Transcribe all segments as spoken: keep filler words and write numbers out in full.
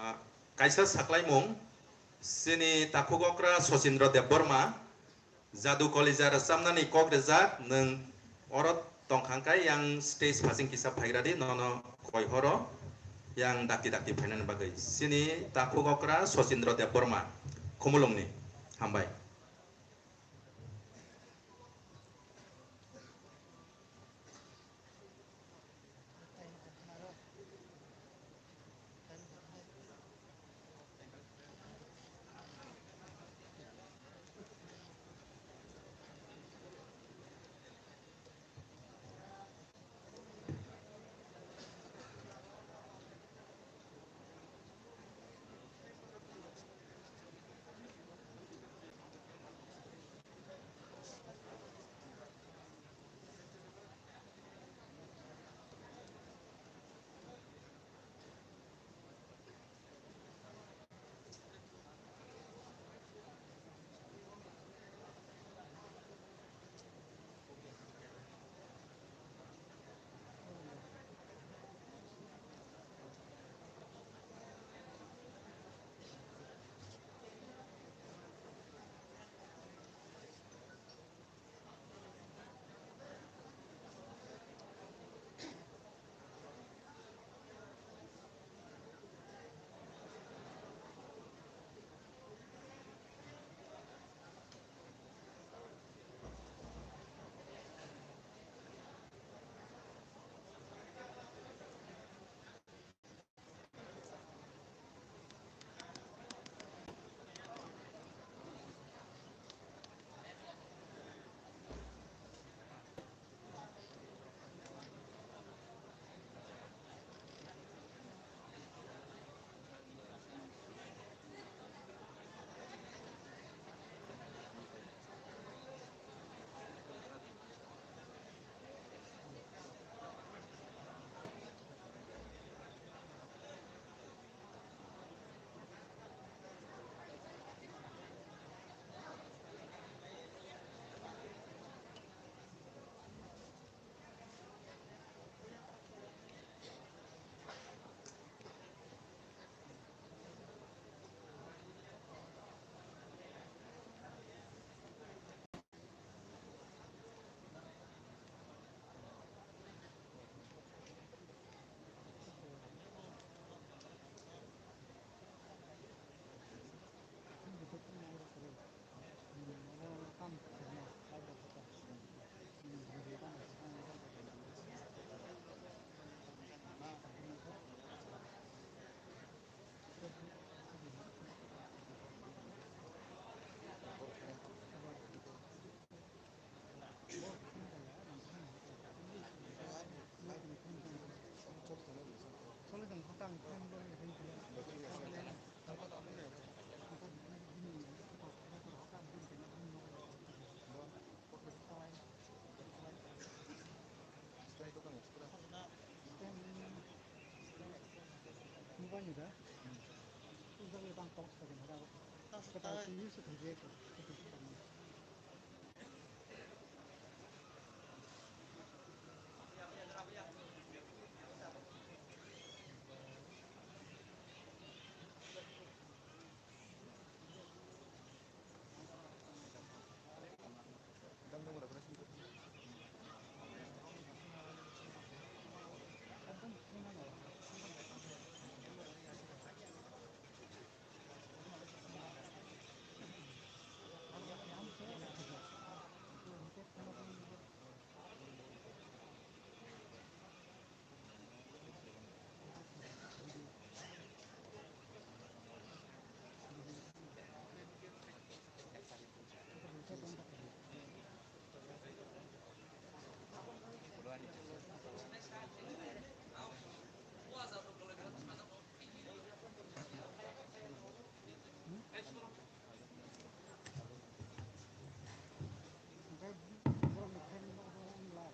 Ah, kaisa saklaimung, chini takhuk okra Sachindra Debbarma, Jadu Kolija rwchapnani kok rwjak, nwng oro tongkha khe yang stage phasing kisa phaigradi, nono koi horo yang dakti dakti phainani bagwi. Chini takhuk okra Sachindra Debbarma, Khumulwngni. Hambai.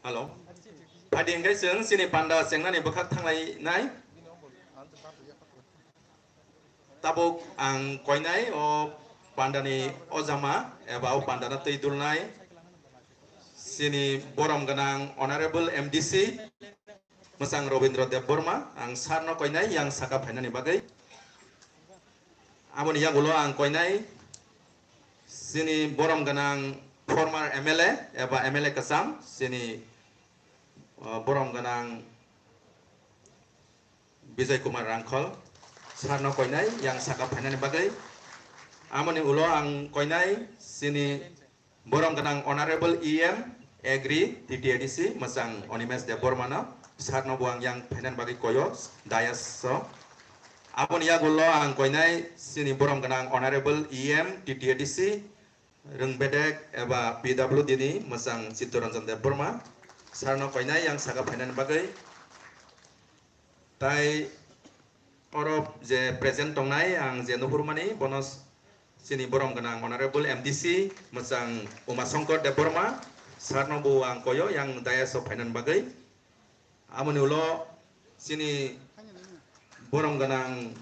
Hello. Phadi hingke chwng chini panda chengnani bwkhak thanglainai. Tabuk ang koinai o pandani ojama eba o pandano twi dulnai chini borom gwnang Honorable M D C Mwchang Robindra Debbarma, ang sir no koinai yang saka phainani bagwi. Aboni yagulo ang koinai chini borom gwnang former M L A eba M L A kwcham chini, uh, borom gwnang Bijoy Kumar Rangkhol sir no koinai yang saka phainani bagwi. Amoni ulo ang koinai chini borom gwnang Honorable E M Agri T T A D C mwchang Animesh Debbarma no sir no bo ang yang phainani bagwi koyo dais o. Aboni yagulo ang koinai chini borom gwnang Honorable E M T T A D C Rwngbedek eba P W D ni mwchang Chittaranjan Debbarma sir no koinai yang saka phainani bagwi. Tai oro je present tongnai ang je nuhurmani bono s-, chini borom gwnang Honorable M D C mwchang Uma Shankar Debbarma sir no bo ang koyo yang dais o phainani bagwi. Amoni ulo chini borom gwnang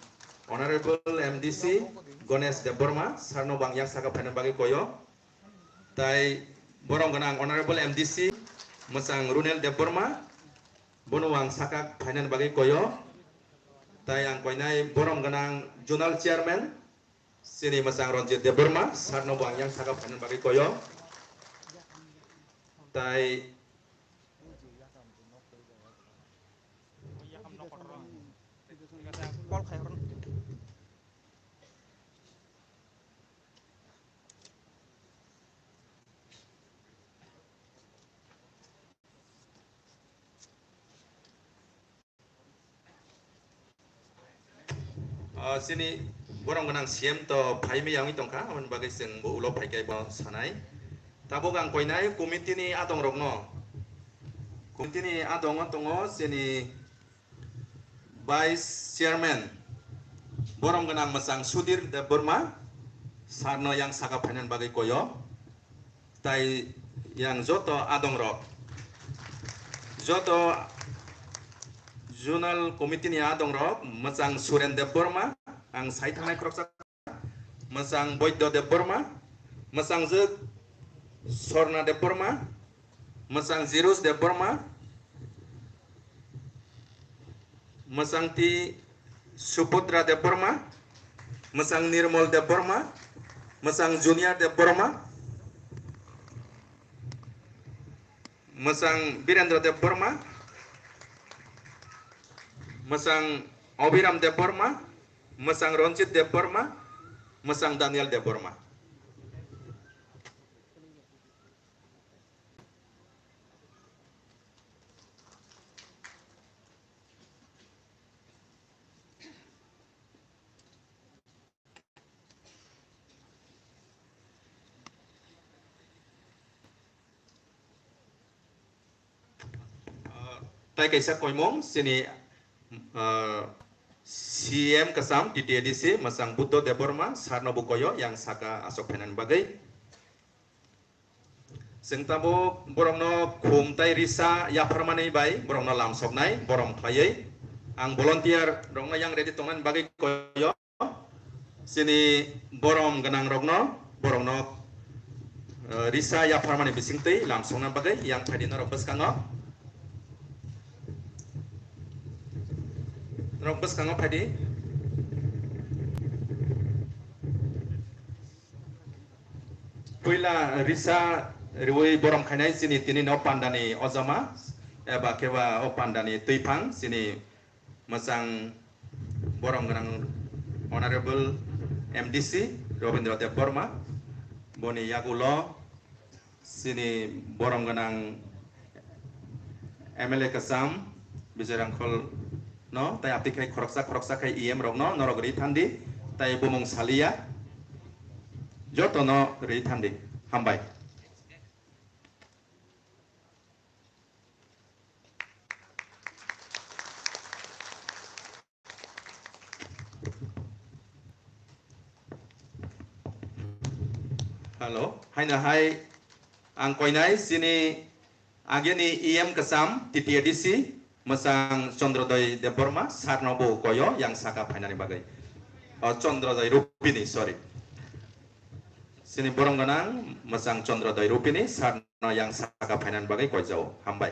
Honorable M D C Ganesh Debbarma sir no bo ang yang saka phainani bagwi koyo. Tai borom gwnang Honorable M D C mwchang Runel Debbarma bono ang saka phainani bagwi koyo. Tai ang koinai borom gwnang Zonal Chairman chini mwchang Ranjit Debbarma sir no bo ang yang saka phainani bagwi koyo. Tai Ah, chini borom gwnang C M to phai maya wngwi tongkha, aboni bagwi chwng bo ulo phaikai bo sanai. Tabuk ang koinai committee ni adong rokno, committee ni adongo tongo chini Vice Chairman borom gwnang mwchang Sudhir Debbarma sir no yang saka phainani bagwi koyo. Tai yang joto adong rok, joto Zonal Committee ni adong rok, mwchang Suren Debbarma, ang sai thangnai khoroksa, mwchang Boiddo Debbarma, mwchangjwk Sorna Debbarma, mwchang Jirus Debbarma, mwchangti Subhadra Debbarma, mwchang Nirmal Debbarma, mwchang Junior Debbarma, mwchang Birendra Debbarma, mwchang Abhiram Debbarma, mwchang Ranjit Debbarma, mwchang Daniel Debbarma. Ah, tai kaisa koimung chini, ah, C M kwcham T T A D C mwchang Buddha Debbarma sir no bo koyo yang saka aswk phainani bagwi. Chwng tabuk borokno khum tai risa yapharmani bai borokno lamsoknai borom khlaiwi. Ang volunteer rokno yang ready tongnani bagwi koyo. Chini borom gwnang rokno, borokno, eh, risa yapharmani bisingtwi lamsokna bagwi yang phaidi norok bwskango. Norok bwskango phaidi. Puila risa riwi borom khainai chini tini no pandani ojama eba keba o pandani twiphang chini mwchang borom gwnang Honorable M D C Robindra Debbarma, boni yagulo chini borom gwnang M L A kwcham Bijoy Rangkhol no, tai aphi khai khoroksa khoroksa khai E M rokno norok ri thandi, tai bumung saliya jotono ri thandi. Hambai. Hello, haino hai ang koinai chini ageni E M kwcham T T A D C mwchang Chandrodoi Debbarma sir no bo koyo yang saka phainani bagwi. O, Chandrodoi Rupini, sorry. Chini borom gwnang mwchang Chandrodoi Rupini sir no yang saka phainani bagwi koijao. Hambai.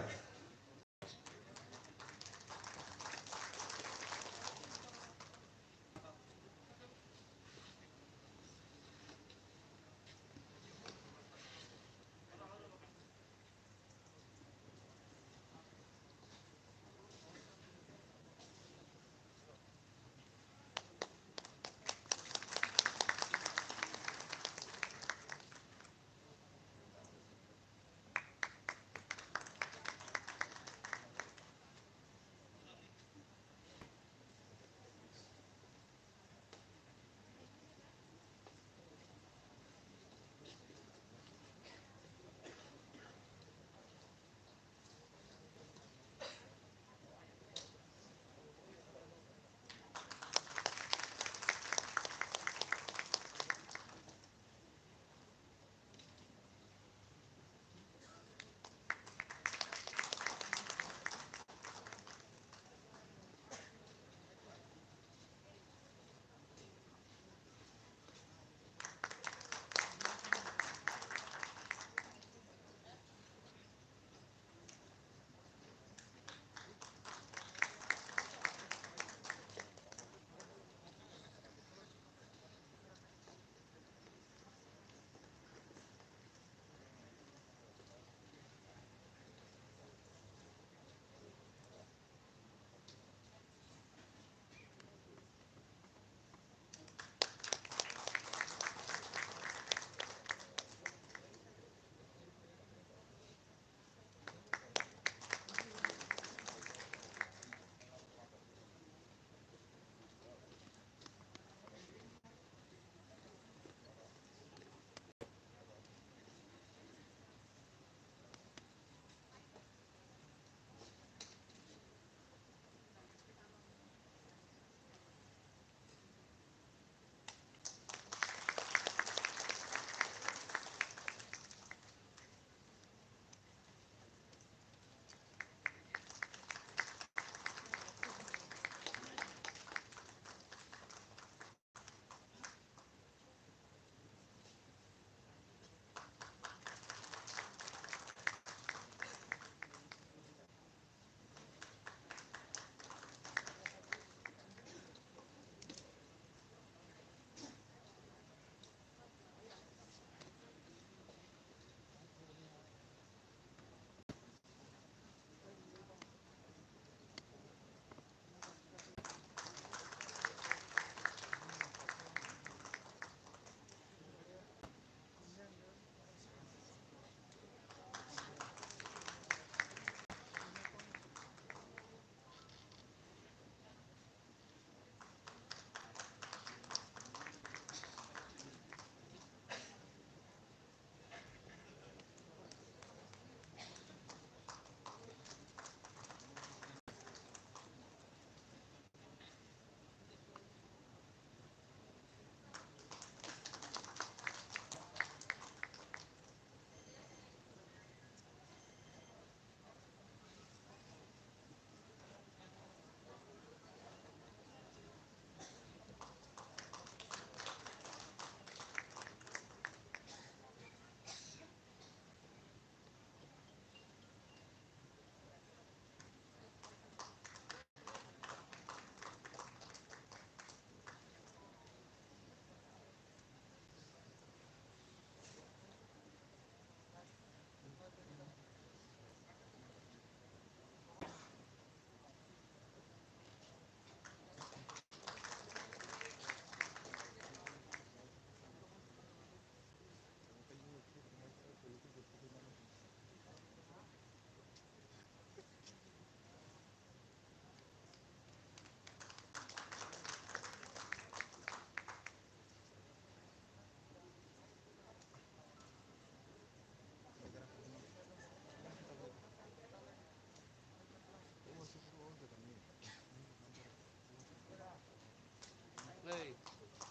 Ei,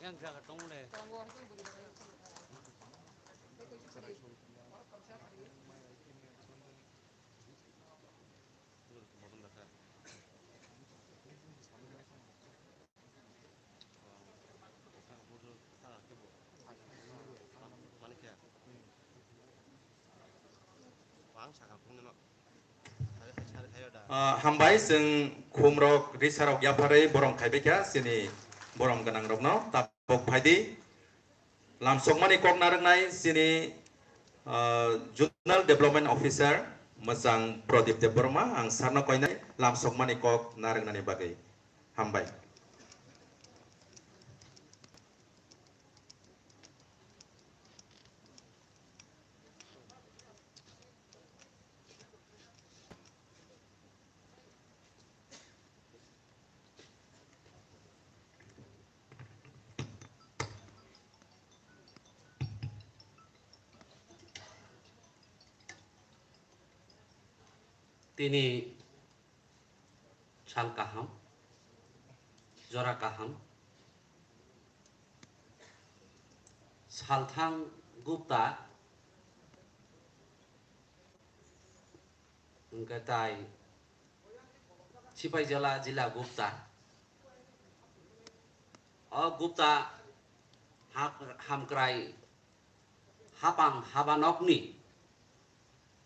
yang jaga tong le. Ah, hambai, chwng khumrok risarok yapharwi borom khaibaikha chini borom gwnangrokno. Tabuk phaidi lamsokmani kok narwknai chini, ah, Zonal Development Officer mwchang Pradip Debbarma, ang sarno koinai lamsokmani kok narwknani bagwi. Hambai. Tini sal kaham, jora kaham, salthang gupta, hwnkhe tai Sipaijala jila gupta. O gupta ha-, hamkrai hapang habanokni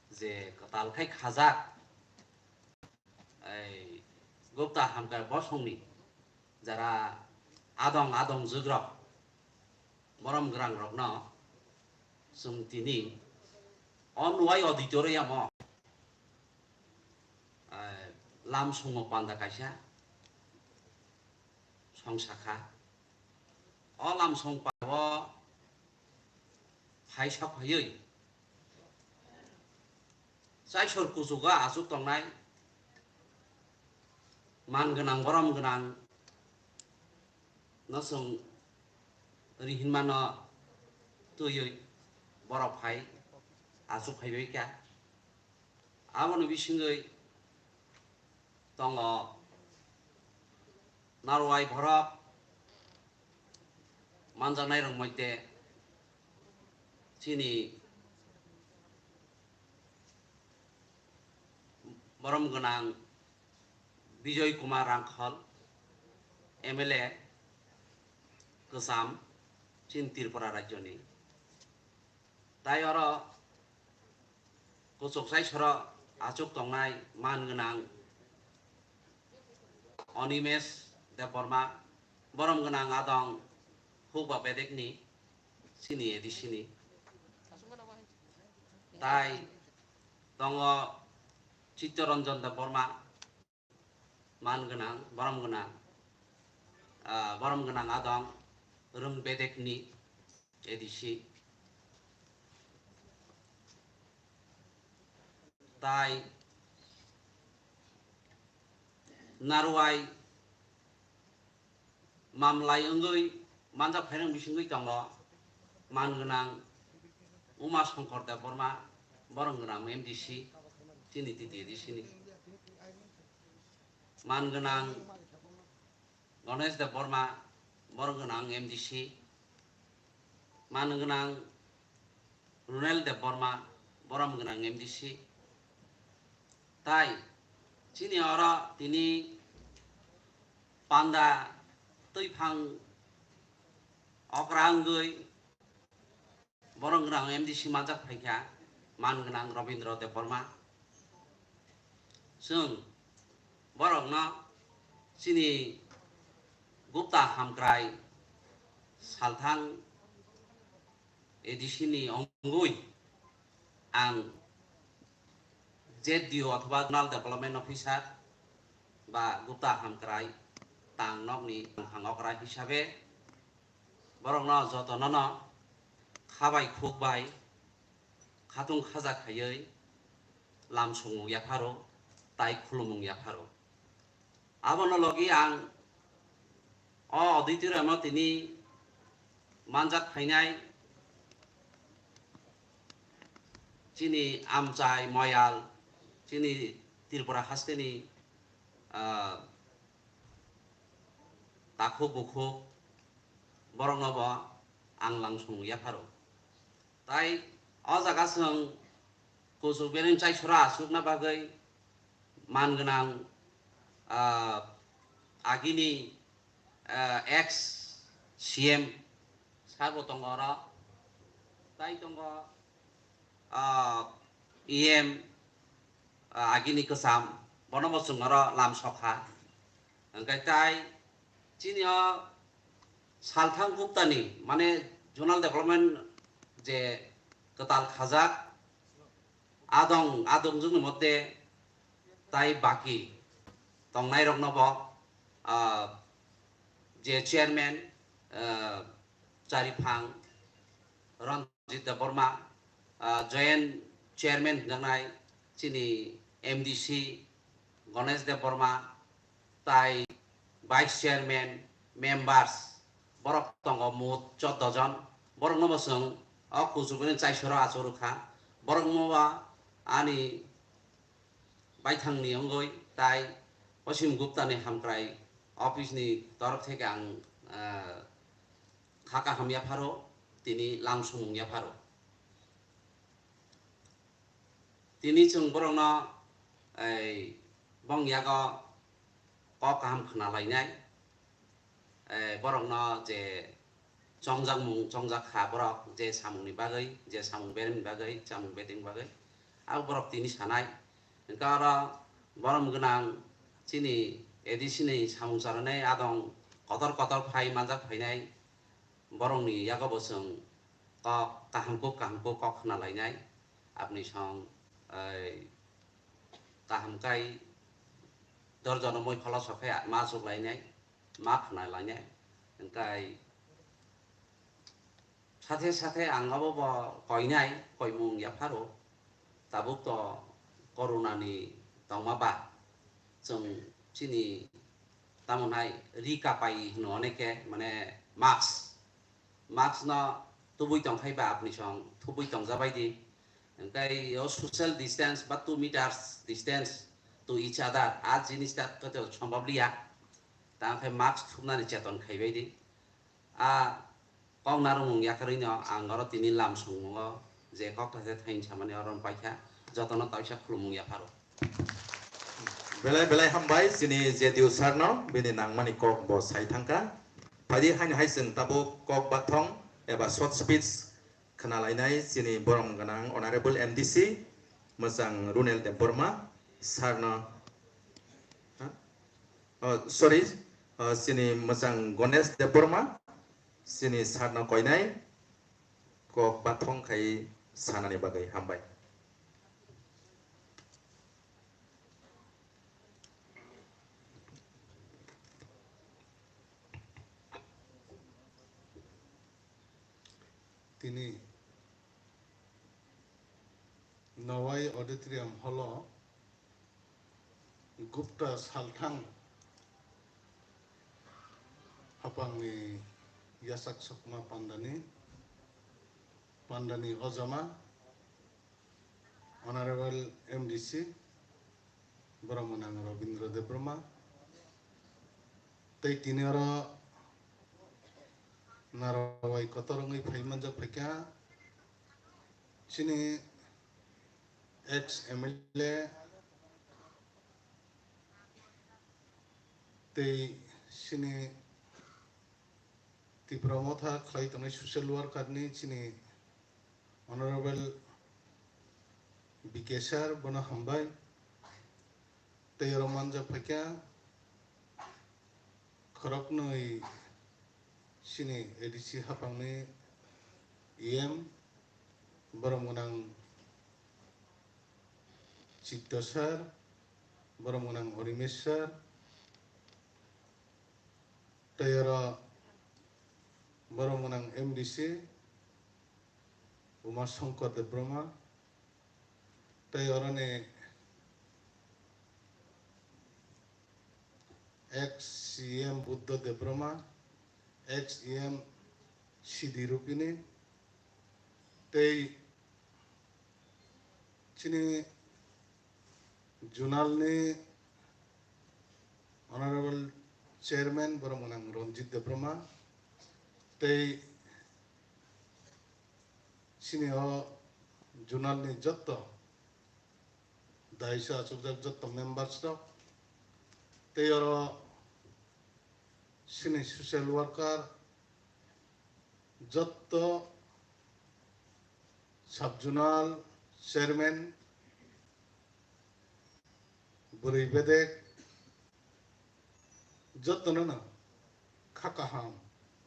je kwtal khai khajak, ei gupta hamkrai bosongni jara adong adong jugrok borom grangrokno chwng tini o nuwai auditorium o, eh, lamsongo panda kaisa songsa kha. O lamsong pao phaisa phaiwi chaisor kuchugo achuk tongnai man gwnang, borom gwnang no chwng ri hinmano twiwi borok phai achuk phaibai kha. Aboni bisingwi tongo narwai borok manjaknai rok moite chini borom gwnang Bijoy Kumar Rangkhol, M L A kwcham, chini Tripura rajyoni. Tai oro kuchuk chaisoro achuk tongnai man gwnang Onimesh Debbarma, borom gwnang adong Hukba Bedekni, chini A D C ni. Tai tongo Chittaranjan Debbarma, man gwnang, borom gwnang, ah, borom gwnang adong Rung Bedekni A D C. Tai narwai mamlai wngwi manjak phairang bisingwi tongo man gwnang Uma Shankar Debbarma, borom gwnang M D C, chini T T A D C ni. Man gwnang Ganesh Debbarma, borom gwnang M D C. Man gwnang Runel Debbarma, borom gwnang M D C. Tai chini oro tini panda twiphang okra wngwi borom gwnang M D C manjak phaikha, man gwnang Robindra Debbarma. Chwng borokno chini Gupta hamkrai salthang A D C ni ongwi ang Z D O othoba Zonal Development Officer ba Gupta hamkrai tang nokni tongphang okra hisabe borokno jotonono khabai khukbai khatung khaja khaiwi lamsongmung yapharo tai khulumung yapharo. Abono logi ang o auditorium-o tini manjak phainai chini amchai moyal, chini Tripura hasteni, ah, takhuk bukhuk, borokno bo ang langsung yapharo. Tai o jaga chwng kuchuk bereng chaisora achukna bagwi man gwnang, ah, agini, ah, ex C M sabo tongo oro, tai tongo, ah, E M, ah, agini kwcham, bono bo chwng oro lam sokha. Hwnkhe tai chini o Salthang Guptani, mane, zonal development je kwtal khajak, adong, adongjwkni moddhe tai baki tongnairokno bo, ah, je chairman, ah, Chariphang Ranjit Debbarma, ah, joint chairman hwnjaknai chini M D C Ganesh Debbarma, tai vice chairman, members, borok tongo mut choddo jon. Borokno bo chwng o kuchuk bereng chaisora achuk rwkha. Borokno bo ani baithangni wngwi tai Osim Guptani hamkrai office ni torok theke ang, ah, kha kaham yapharo, tini lam sumung yapharo. Tini chwng borokno, ei, bong yago kok kaham khna lainai, eh, borokno je chongjak mung chongjak kha borok, je samungni bagwi, je samung beremni bagwi, samung bedengni bagwi, abo borok tini sanai. Hwnkhe oro borom gwnang chini A D C ni samung charanai adong kotor kotor phai manjak phainai borokni yago bo chwng kok kaham kuk kaham kuk kok khna lainai. Apni song, ei, kaham kai dorjono moi kholo sokhai ma achuk lainai, ma khna lainai. Hwnkhe sathe sathe ang abo bo koinai, koimung yapharo. Tabuk to corona ni tongma ba chwng chini tamo nai ri kapai hino oneke, mane, mask, mask no tubui tongkhai ba apni song thubui tongjabai di. Hwnkhe o social distance ba two meters distance to each other, a jinis ta koto sombab liya. Tang khe mask thumnani cheton khaibai di. A kok narwkmung yakarwi no ang oro tini lam songmungo je kok thaisa thain samani oro paikha, jotono taisa khulumung yapharo. Belai belai hambai chini J D U sir no bini nangmani kok bo sai thangkha. Phaidi haino hai chwng tabuk kok bathong eba short speech khna lainai chini borom gwnang Honorable M D C mwchang Runel Debbarma sir no, ha? Oh, sorry, oh, chini mwchang Ganesh Debbarma, chini sir no koinai kok bathong khai sanani bagwi hambai. Tini Nawai Auditorium Hall o Gupta Salthang haphangni yachak sokma pandani, pandani ojama, Honorable M D C, borok mwnang Robindra Debbarma, tei tini oro narwai kotor wngwi phai manjak phaikha chini ex M L A tei chini Tipra Motha khlai tongnai social worker ni chini Honorable B K sir, bono hambai. Tei oro manjak phaikha khoroknwi chini A D C haphangni E M, borok mwnang Chitto sir, borok mwnang Orimesh sir, tei oro borok mwnang M D C Uma Shankar Debbarma, tei oroni ex C M Buddha Debbarma, ex E M C D Rupini, tei chini Zonal ni Honorable Chairman borok mwnang Ranjit Debbarma, Tei chini o zonal ni jotto daiso achukjak jotto members rok, tei oro chini social worker, jotto sub zonal chairman, bwrwi bedek, jottono no kha kaham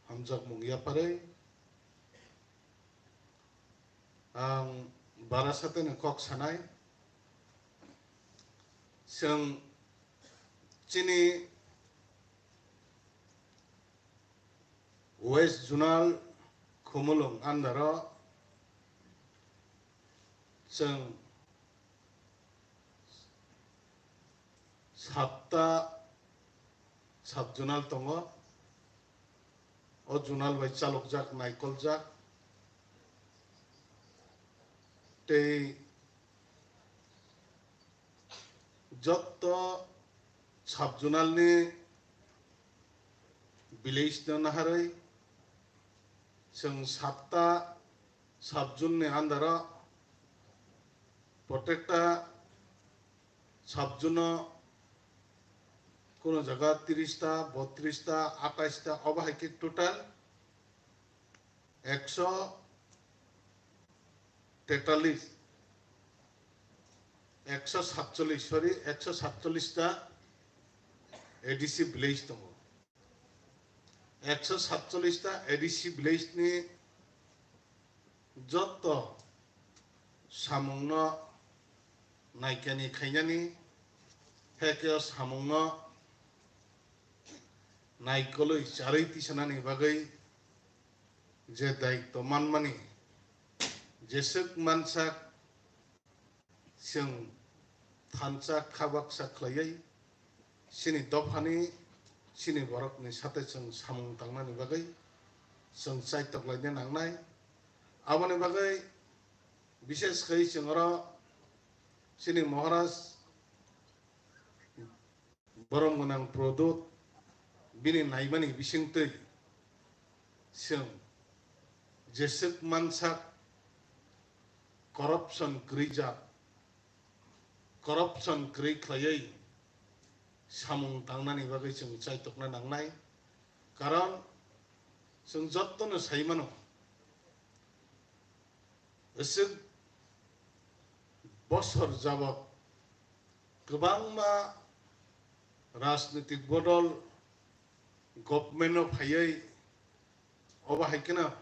hamjakmung yapharwi ang bara sateno kok sanai. Chwng chini West Zonal Khumulwng under o chwng satta sub zonal tongo. O zonal bai chalokjak, naikoljak. Tei jotto sub zonal ni village no naharwi chwng satta sub zone ni under o protekta sub zone o kuno jaga tris ta, botris ta, atais ta, obo hai khe total ekso tetalis, ekso satchollis, sorry, ekso satchollis ta A D C village tongo. Ekso satchollis ta A D C village ni jotto samungno naikani khainani, hekhe o samungno naikolwi charwi tisanani bagwi je daitto manmani, jeswk mansak chwng thansa kha baksa khlaiwi chini dophani, chini borokni sate chwng samung tangnani bagwi chwng chaitok laina nangnai. Aboni bagwi bishesh khai chwng oro chini Maharaj borom gwnang Pradyot bini naimani bisingtwi chwng jeswk mansak corruption kwrwijak, corruption kwrwi khlaiwi samung tangnani bagwi chwng chaitokna nangnai. Karon chwng jottono sai mano, aswk bosor jabot kwbangma rajnitik bodol government-o phaiwi obo hai kheno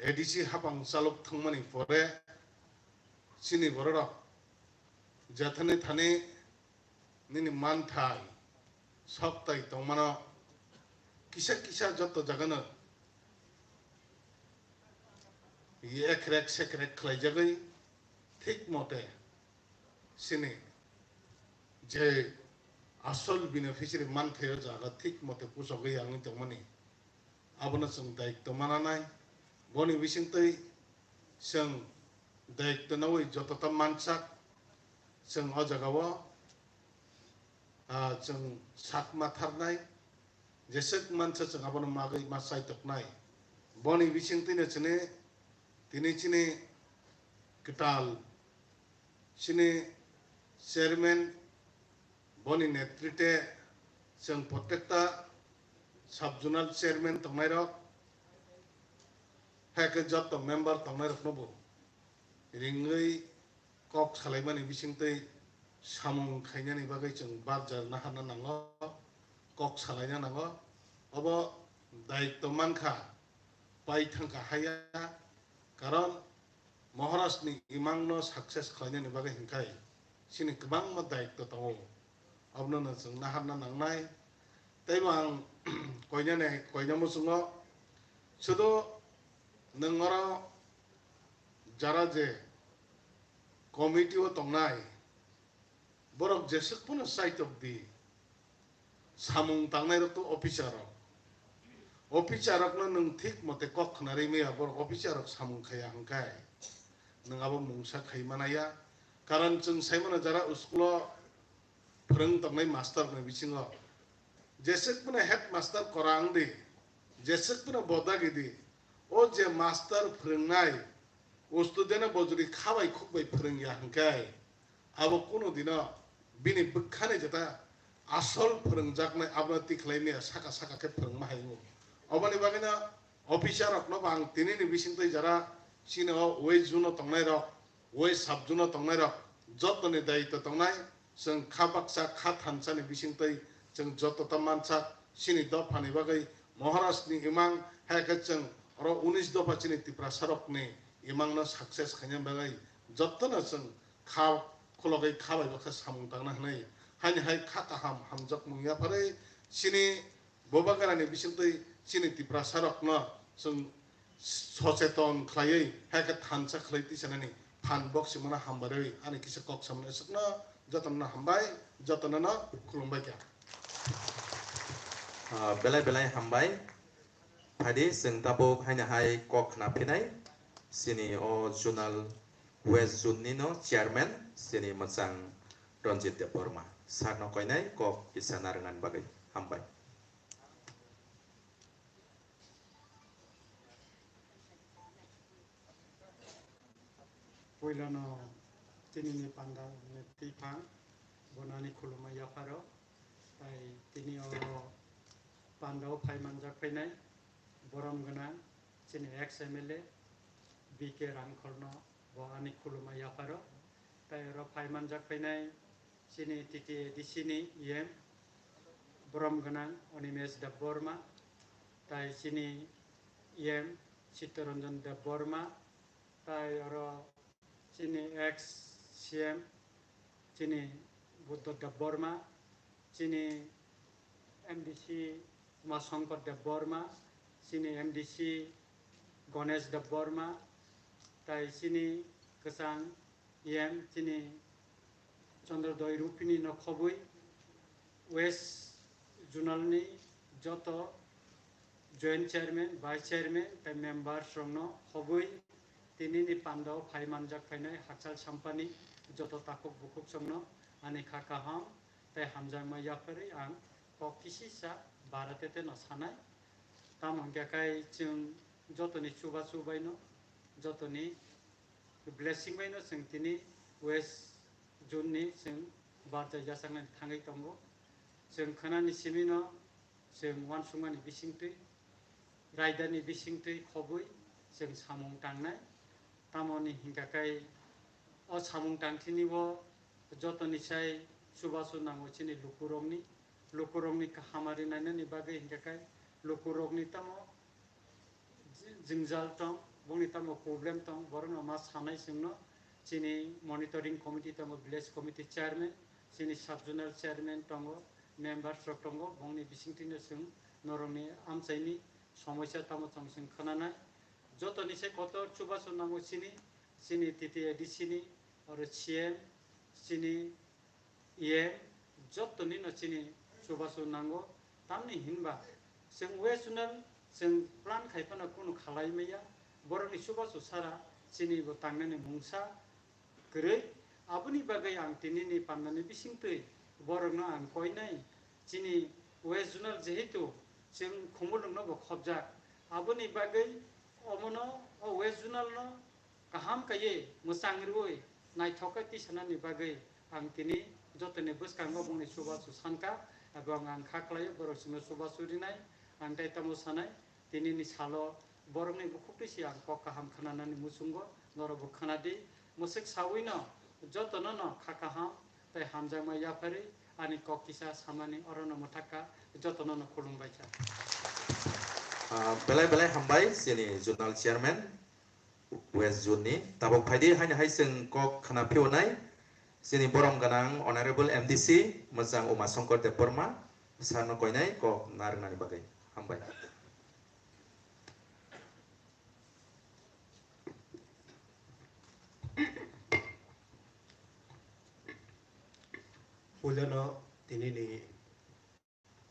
A D C hapang chalok thangmani pore chini bororok jethani thani nini manthai, soktai tongmano kisa kisa joto jagano ekrek sekrek khlaijagwi thik mote chini je asol beneficiary manthaio jaga thik mote puchogwi yangwi tongmani. Abono chwng daitto mananai. Boni bisingtwi chwng daitto nawi jototo mansak chwng o jagao, ah, chwng sak ma tharnai. Jeswk mansa chwng abono magwi ma chaitoknai. Boni bisingtwino chini, tini chini kwtal chini chairman, boni netrite chwng protekta sub zonal chairman tongnairok, hai khe joto member tongnairokno bo ringwi kok salaimani bisingtwi samung khainani bagwi chwng barjar naharna nango, kok salaina nango. Obo daitto mankha, pai thangkha haya, karon Maharajni imangno success khlainani bagwi hinkhai chini kwbangma daitto tongo. Abono no chwng naharna nangnai. Teibo ang koinani, koina muchungo sudu nwng oro jara je committee o tongnai, borok jeswk phano chaitok di. Samung tangnai rok to officer rok. Officer rok no nwng thik mote kok khna ri maya, borok officer rok samung khaya hwnkhe nwng abo mungsa khai manaya. Karon chwng sai mano jara school o phwrwng tongnai master ni bisingo jeswk phano headmaster kora wng di, jeswk phano bodagidi. O je master phwrwngnai, o student-no bo jodi kha bai khuk bai phwrwngya hwnkhe, abo kunu dino bini bwkhani jeta asol phwrwngjaknai abono tikhlai maya saka saka khe phwrwngma hai wngo. Oboni bagwino officer rokno bo ang tinini bisingtwi jara chini o west zone-o tongnairok, west sub zone-o tongnairok jotoni daitw tongnai, chwng kha baksa kha thansani bisingtwi chwng joto ta mansak chini dophani bagwi Maharajni imang, hai khe chwng oro unis dopha chini Tiprasarokni imangno success khaina bagwi jotono chwng kha khulogwi kha bai baksa samung tangna hwnwi. Haini hai kha kaham hamjakmung yapharwi chini Bubagrani bisingtwi chini Tiprasarokno chwng socheton khlaiwi hai khe thansa khlai tisanani phan bok simano hambarwi ani kisa kok samani aswkno jotono hambai, jotono no khulumbai kha. Ah, belai belai hambai. Phaidi chwng tabuk haino hai kok khna phinai chini o zonal west zone ni no chairman chini mwchang Ranjit Debbarma. Sir no koinai kok kisa narwknani bagwi hambai. Puilano tinini panda ni twiphang bonani khulumma yapharo, tai tini o panda o phai manjak phainai borom gwnang chini ex M L A B K Rangkholno bo ani khulumma yapharo, tai oro phai manjak phainai chini T T A D C ni E M borom gwnang Animesh Debbarma, tai chini E M Chittaranjan Debbarma, tai oro chini ex C M chini Buddha Debbarma, chini M D C Umashankar Debbarma, chini M D C Ganesh Debbarma, tai chini kwchang E M chini Chandrodaya Rupini no khobwi West Zonal ni joto joint chairman, vice chairman tai members rokno khobwi tinini panda o phai manjak phainai hakchal sampani joto takhuk bukhuk songno ani kha kaham tai hamjakma yapharwi ang kok kisisa bara tete no sanai. Tamo hwnkhe kai chwng jotoni chubachu baino, jotoni blessing baino chwng tini West Zone ni chwng barja yachaknani thangwi tongo. Chwng khwnani simino chwng uansukmani bisingtwi, raidani bisingtwi khobwi chwng samung tangnai. Tamoni hingkha khe o samung tangthini o jotoni sai chubachu nango chini lukurokni, lukurokni kaham ari nainani bagwi hingkha khe lukurokni tamo jwngjal tong, bongni tamo problem tong, borokno ma sanai chwngno chini monitoring committee tongo, village committee chairman, chini sub zonal chairman tongo, members rok tongo, bongni bisingtwino chwng norokni amchaini somosya tamo tong chwng khwnanai. Jotoni se kotor chubachu nango chini, chini T T A D C ni, oro C M, chini E M, jotoni no chini chubachu nango. Tamni hinba chwng West Zonal chwng plan khai phano kunu khalai maya, borokni chubachu sara chini bo tangnani mungsa kwrwi. Aboni bagwi ang tinini pandani bisingtwi borokno ang koinai, chini West Zonal jehetu chwng Khumulwngno bo khobjak, aboni bagwi omono o West Zonal no kaham kaiwi mwchang rwui naithok khe tisanani bagwi ang tini jotoni bwskango bongni chubachu sankha, ebong ang kha khlaio borok chwngno chubachu rinai. Ang tai tamo sanai, tinini salo borokni bukhuktwi se ang kok kaham khwnanani muchungo, norokbo khwnadi. Mwswk sawino jotono no kha kaham tai hamjakma yapharwi ani kok kisa samani orono mwthakha, jotono no khulumbaikha. Ah, belai belai hambai chini zonal chairman West Zone ni. Tabuk phaidi haino hai chwng kok khna phiyonai chini borom gwnang Honorable M D C mwchang Umashankar Debbarma sir no koinai kok narwknani bagwi. Hambai. Puilano tinini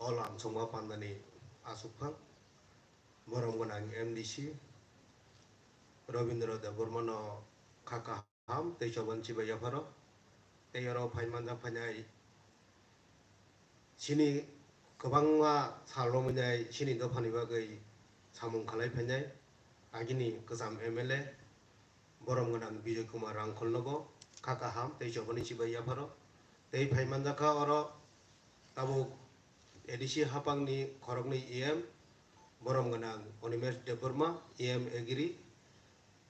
o lamsongma pandani aswkphang borom gwnang M D C Rabindra Debbarmano kha kaham tei choban chibai yapharo tei oro phai manjak phainai chini kwbangma sal romwi nai chini dophani bagwi samung khalai phainai agini kwcham M L A borom gwnang Bijoy Kumar Rangkhol nogo kha kaham tei chobani chibai yapharo tei phai manjakha oro tabuk A D C hapangni khoroknwi E M borom gwnang Animesh Debbarma, E M Agri,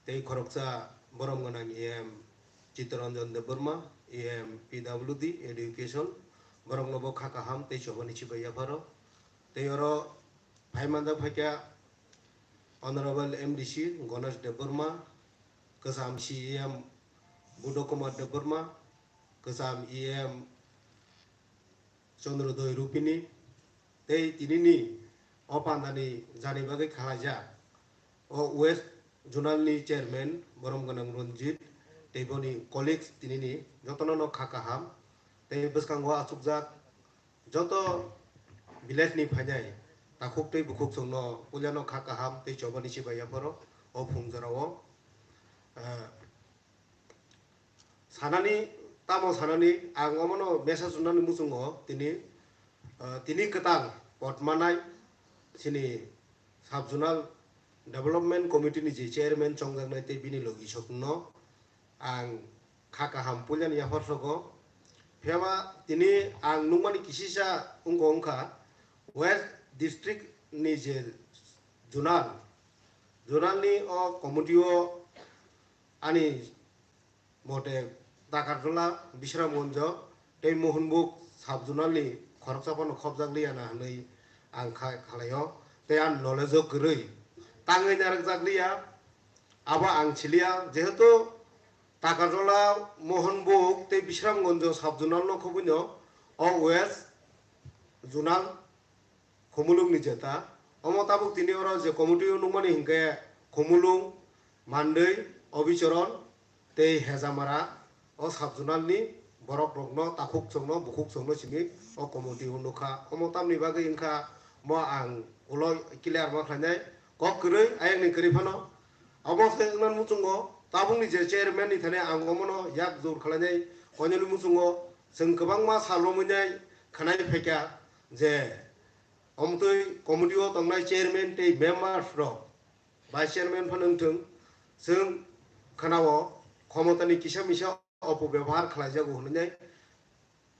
tei khoroksa borom gwnang E M Chittaranjan Debbarma, E M P W D Education, borokno bo kha kaham tei chobani chibai yapharo. Tei oro phai manjak phaikha Honorable M D C Ganesh Debbarma, kwcham C E M Buddha Kumar Debbarma, kwcham E M Chandrodoi Rupini, tei tinini o pandani jani bagwi khalaijak o West Zonal ni Chairman borom gwnang Ranjit tei boni colleagues tinini jotono no kha kaham tei bwskango achukjak joto village ni phainai takhuk tei bukhuk chwngno puilano kha kaham tei chobani chibai yapharo o phung jorao, eh, sanani, tamo sanani, ang omono message rwnani muchungo tini, ah, tini kwtal potmanai chini Sub Zonal Development Committee ni je chairman chongjaknai tei bini logi sokno ang kha kaham puilani yaphar sogo. Phiyaba tini ang nukmani kisisa wngkha wngkha West District ni je Zonal, Zonal ni o committee o ani mote Takarjala, Bisramganj tei Mohanbug sub zonal ni khoroksa phano khopjak liya na hwnwi ang kha-, khalai-o. Tei ang knowledge o kwrwi tangwi narwkjak liya, abo ang siliya. Jehetu Takarjala, Mohanbug tei Bisramganj sub zonal no khobwino o West Zonal Khumulwng ni jeta. Omo tabuk tini oro je committee o nukmani hinkhe Khumulwng, Mandwi, Obichoron tei Hejamara o sub zonal ni borok rokno takhuk chwngno bukhuk chwngno simi o committee o nukha. Omo tamni bagwi wngkha mo ang ulo clear ma khlainai kok kwrwi ayang ni kwrwi phano. Omo khe wngmani muchungo tabukni je chairman ni thani ang omono yak jor khlainai koinani muchungo chwng kwbangma sal romwi nai khwnai phaikha je Omtwi committee o tongnai chairman tei members rok, vice chairman phano wngthwng, chwng khwnao khomotani kisa misa opobebohar khlaijago hwnwi.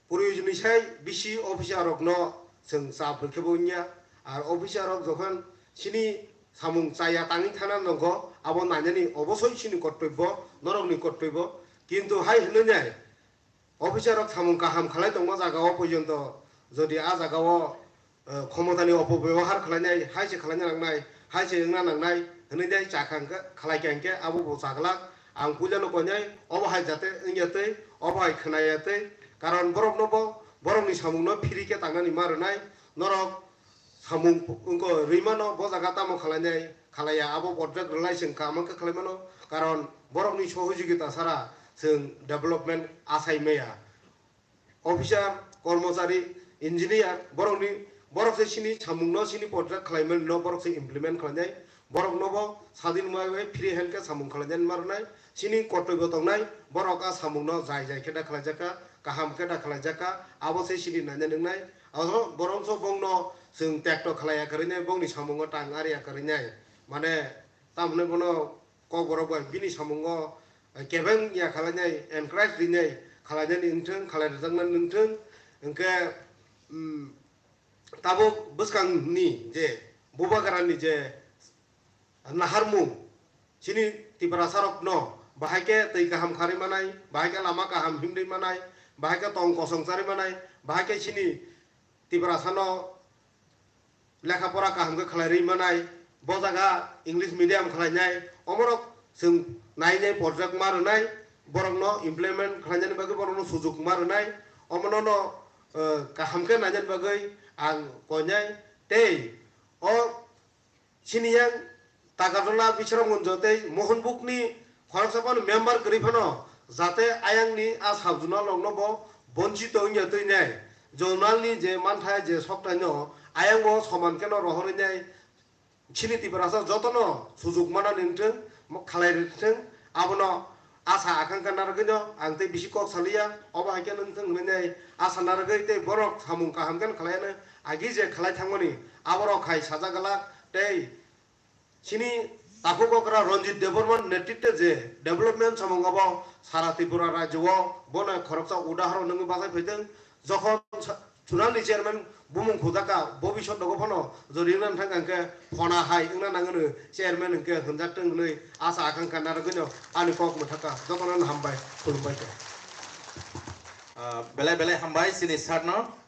Proyojoni sai bisi officer rokno chwng chap rwkhe bo wngya. Ar officer rok jokhon chini samung chaya tangwi thana nangkho, abo nainani obosoi chini kortobbo, norokni kortobbo. Kintu hai hwnwi nai, officer rok samung kaham khlai tongma jaga o porjonto jodi a jaga o, eh, khomotani opobebohar khlainai, hai se khlaina nangnai, hai se wngna nangnai hwnwi dai chakha hwnkhe, khlai kha hwnkhe abo bo chaglak. Ang puilano koinai obo hai jate wngya twi, obo hai khwnaya twi, karon borokno bo borokni samungno free khe tangnani ma rwnai. Norok samung wngkha rwimano bo jaga tamo khlainai khlaiya, abo porjak rwlai chwng kama khe khlaimano, karon borokni sohojogita sara chwng development achai maya. Officer, kormochari, engineer, borokni, borok se chini samungno chini porjak khlaimanino borok se implement khlainai, borokno bo sadin mai bai free hand khe samung khlainani ma rwnai. Chini kortoi bo tongnai, borok a samungno jai jai khe da khlaijakha, kaham khe da khlaijakha, abo se chini naina nwngnai. Abo borok so bongno chwng tekto khlaiya kwrwinai, bongni samungo tang ariya kwrwinai. Mane, tamoni bono kokborok bai bini samungo kebeng ya khlainai, encourage rinai khlainani wngthwng, khlai rwjaknani wngthwng. Hwnkhe, mm, tabuk bwskangni je Bubagrani je naharmung, chini Tiprasarokno bahai khe twi kaham kharwi manai, bahai khe lama kaham himrwi manai, bahai khe tong kosong charwi manai, bahai khe chini Tiprasano lekha pora kaham khe khlai rwi manai, bo jaga English medium khlainai, omorok chwng nainai porjak ma rwnai, borokno implement khlainani bagwi borokno sujuk ma rwnai, omono no, eh, kaham khe nainani bagwi ang koinai. Tei o Sini yang Takarjala, Bisramganj tei Mohanbugni khoroksa phano member kwrwi phano, jate ayangni a sub zonal rokno bo bonchito wngya twi nai. Zonalni je manthai je sokthai no ayang bo soman kheno rohorwi nai. Chini Tiprasa jotono sujuk manani wngthwng, mo-, khalai rwthwng, abono asa akangkha narwgwino ang tei bisi kok saliya, obo hai khe nung thung hwnwi nai asa narwgwi tei borok samung kaham khe khlaiya nw agi je khlai thangmani aborok hai sajak glak tei Chini takhuk okra Ranjit Debbarma ni netritwe je development samung abo sara Tripura rajyo o bono khoroksa udahoron wngwi bachai phaitwng. Jokhon sa-, chunal ni chairman bumung khujaka, bobisot nogo phano jodi wngna thang khe phona hai wngna nangwno chairman hwnkhe hwnjaktwng hwnwi asa akankha narwgwino ani kok mwthaka jotono hambai khulumbai kha. Ah, belai belai hambai chini sir no.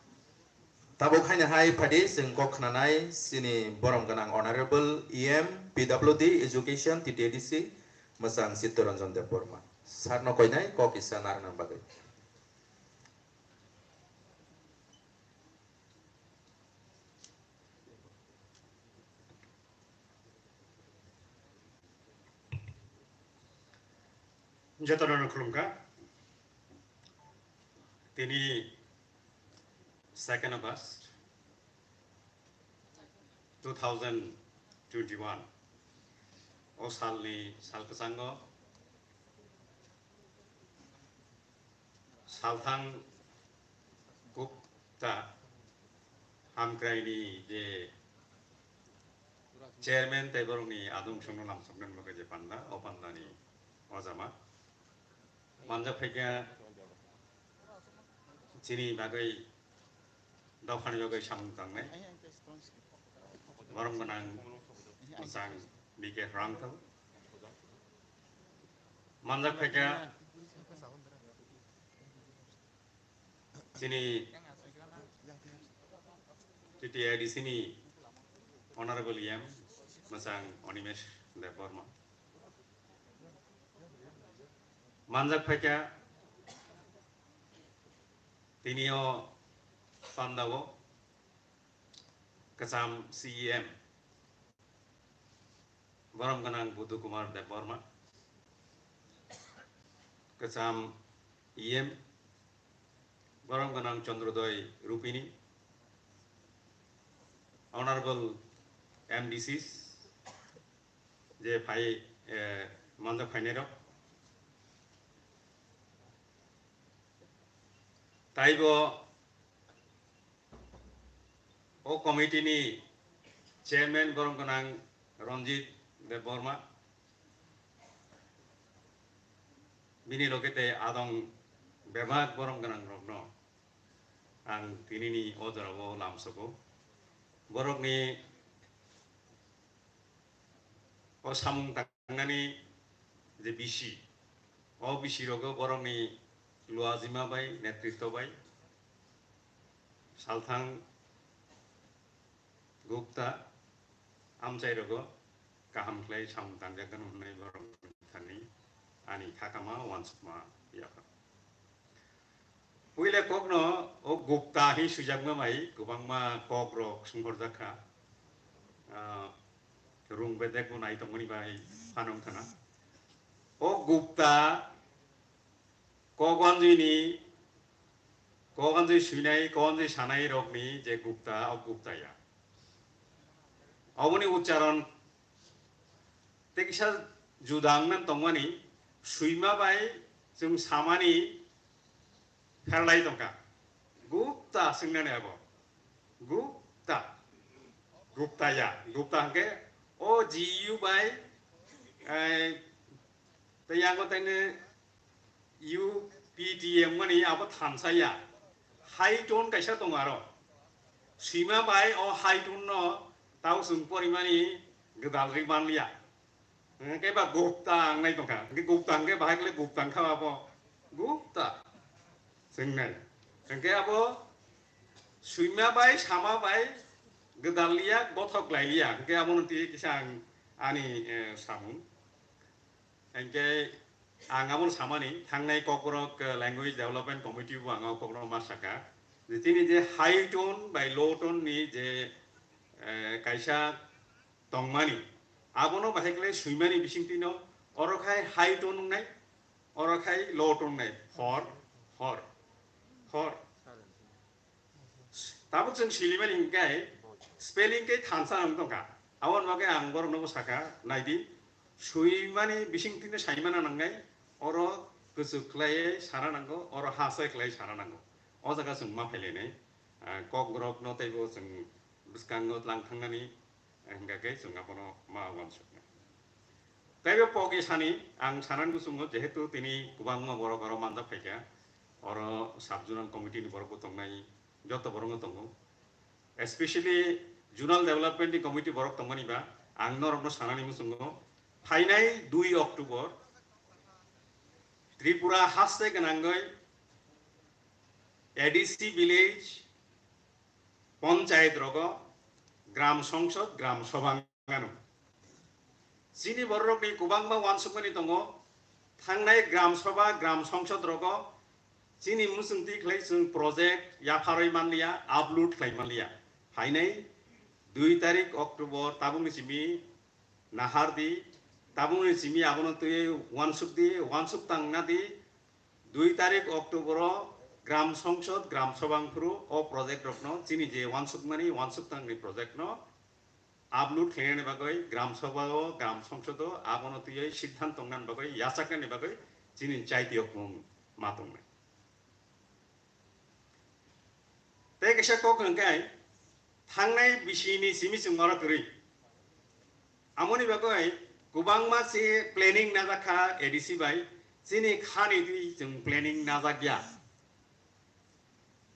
Tabuk haino hai phadi chwng kok khnanai chini borom gwnang Honorable E M P W D Education T T A D C mwchang Chittaranjan Debbarma. Sir no koinai kok kisa narwkna bagwi. Jotono khulumkha. Tini second August two thousand twenty-one. O salni sal kwchango Salthang Gupta hamkraini je chairman tei borokni adung songno lamsoknani bagwi je panda, o pandani ojama manjak phaikha chini bagwi dophani bagwi samung tangnai. Borom gwnang mwchang B K Rangthal. Manjak phaikha chini T T A D C ni Honorable E M mwchang Animesh Debbarma. Manjak phaikha tini o pandao kwcham C E M borom gwnang Budhu Kumar Debbarma, kwcham E M borom gwnang Chandrodaya Rupini, Honorable M D Cs, je phai, eh, manjak phainairok. Taibo o committee ni chairman borom gwnang Ranjit Debbarma, bini loge tei adong bebak borom gwnang rokno ang tinini o jorao lamsogo. Borokni o samung tangnani je bisi, o bisi rogo borokni luajima bai, netritwo bai, Salthang Gupta amchai rogo kaham khlai samung tangjak gano hwnwi borok thani ani khakama uansukma yapha. Puila kokno o Gupta hi swijak ma bai kwbangma kok rok swnghorjak kha. Ah, rung bedek bo nai tongmani bai phanong thana. O Gupta kok anjui ni, kok anjui swinai, kok anjui sanai rok ni je Gupta, o Gupta ya. Oboni ucharon tei kisa juda wngna tongmani, swima bai chwng samani pherlai tongkha. Gupta swngnani abo. Gupta. Gupta ya. Gupta hwnkhe o G U bai, eh, tei yango taine U P T M wngmani abo thansa ya. High tone kaisa tongo aro. Swima bai o high tone no tao chwng porimani gwdalrwi manliya. Hwnkhe ba Gupta wngnai tongkha. Hwnkhe Gupta hwnkhe bahai kle Gupta wngkha abo. Gupta. Swngnai. Hwnkhe abo swima bai sama bai gwdalliya, bothok lailiya. Hwnkhe abono twi kisa ang ani, eh, samung. Hwnkhe ang abono samani, thangnai Kokborok, eh, Language Development Committee bo ang o kokno ma saka. Je tini je high tone bai low tone ni je, eh, kaisa tongmani, abono bahai khlai swimani bisingtwi no, oro khai high tone wngnai, oro khai low tone wngnai, hor, hor, hor. Tabuk chwng silimani hinkhe spelling khe thansa wng tongkha. Aboni bagwi ang borokno bo sakha, naidi, swimani bisingtwino saimana nangnai, oro kwchwk khlaiwi sana nango, oro ha se khlaiwi sana nango. O jaga chwng ma phailainai, ah, Kokborokno teibo chwng bwskango tlang thangnani, Hingkha khe chwng abono ma uansuknai. Tei bo pogwi sani ang sanani muchungo, jehetu tini kwbangma borok oro manjak phaikha, oro sub zonal committee ni borok bo tongnai, joto borok no tongo, especially zonal development ni committee borok tongmani ba ang norok no sanani muchungo, phainai dui October Tripura haste gwnangwi A D C village, panchayat rogo, gram songsod, gram sobha wngano. Chini bororokni kwbangma uansukmani tongo, thangnai gram sobha, gram songsod rogo chini muchungtwi khlai chwng project yapharwi manliya, upload khlai manliya. Phainai dui tarik October tabukni simi nahar di, tabukni simi abono twi uansuk di, uansuk tangna di, dui tarik October o gram songsod, gram sobha wngphuru o project rokno chini je uansukmani, uansuk tangni project no upload khlainani bagwi gram sobha o, gram songsod o abono twiwi siddhant tongnani bagwi, yachaknani bagwi chini chaiti okmung ma tongnai. Tei kaisa kok hwnkhe thangnai bisini simi chwng oro kwrwi. Amoni bagwi kwbangma se planning najak kha A D C bai, chini khani twi chwng planning najak ya.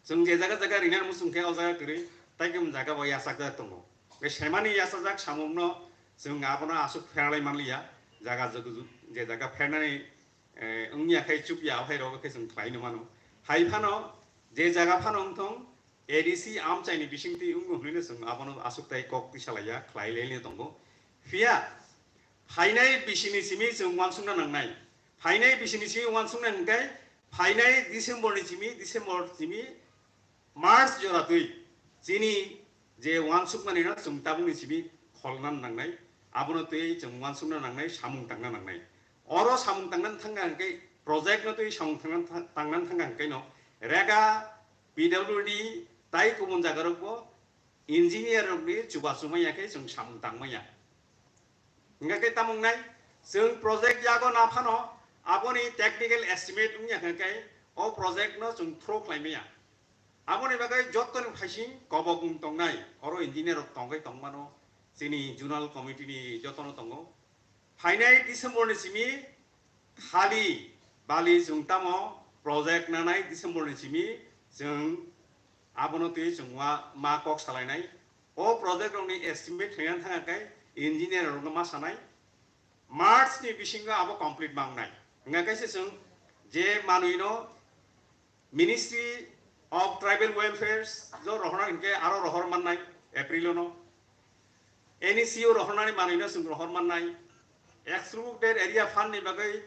Chwng je jaga jaga rinani muchung khe o jaga kwrwi, tei khe jaga bo yachakjak tongo. Be semani yachajak samungno chwng abono aswk pheralai manliya, jaga jugu ju-, je jaga phernani, eh, wngya khai chupya, o hai rogo khe chwng khlai no mano. Hai phano je jaga phano wngthong, A D C amchaini bisingtwi wngwi hwnwi no chwng abono aswk tai kok tisa laiya, khlai lai no tongo. Phiya phainai bisini simi chwng uansukna nangnai. Phainai bisini simi uansukna hwnkhe phainai December ni simi, December simi March jora twi chini je uansukmani no chwng tabukni simi kholna nangnai, abono twi chwng uansukna nangnai, samung tangna nangnai. Oro samung tangna thangna hwnkhe project no twi samung tangna tha-, tangna thangna hwnkhe no rega P W D tai kubun jaga rok bo engineer rokni chubachu manya khe chwng samung tang manya. Hingkha khe tamo wngnai, chwng project yago na phano aboni technical estimate wngya khe khe o project no chwng throw khlai manya. Aboni bagwi jottoni phaising kobok wng tongnai, oro engineer rok tongwi tongmano, chini zonal committee ni jotono tongo. Phainai December ni simi khali bali chwng tamo project nanai December ni simi chwng abono twi chwng wa ma kok salainai. O project rokni estimate khlaina thangkhe engineer rokno ma sanai. March ni bisingo abo complete mangnai. Hingkha khe se chwng je manwi no Ministry of Tribal Welfare jo rohorna hinkhe aro rohor mannai April no. N E C o rohornani manwi no chwng rohor mannai. Excluded area fund ni bagwi,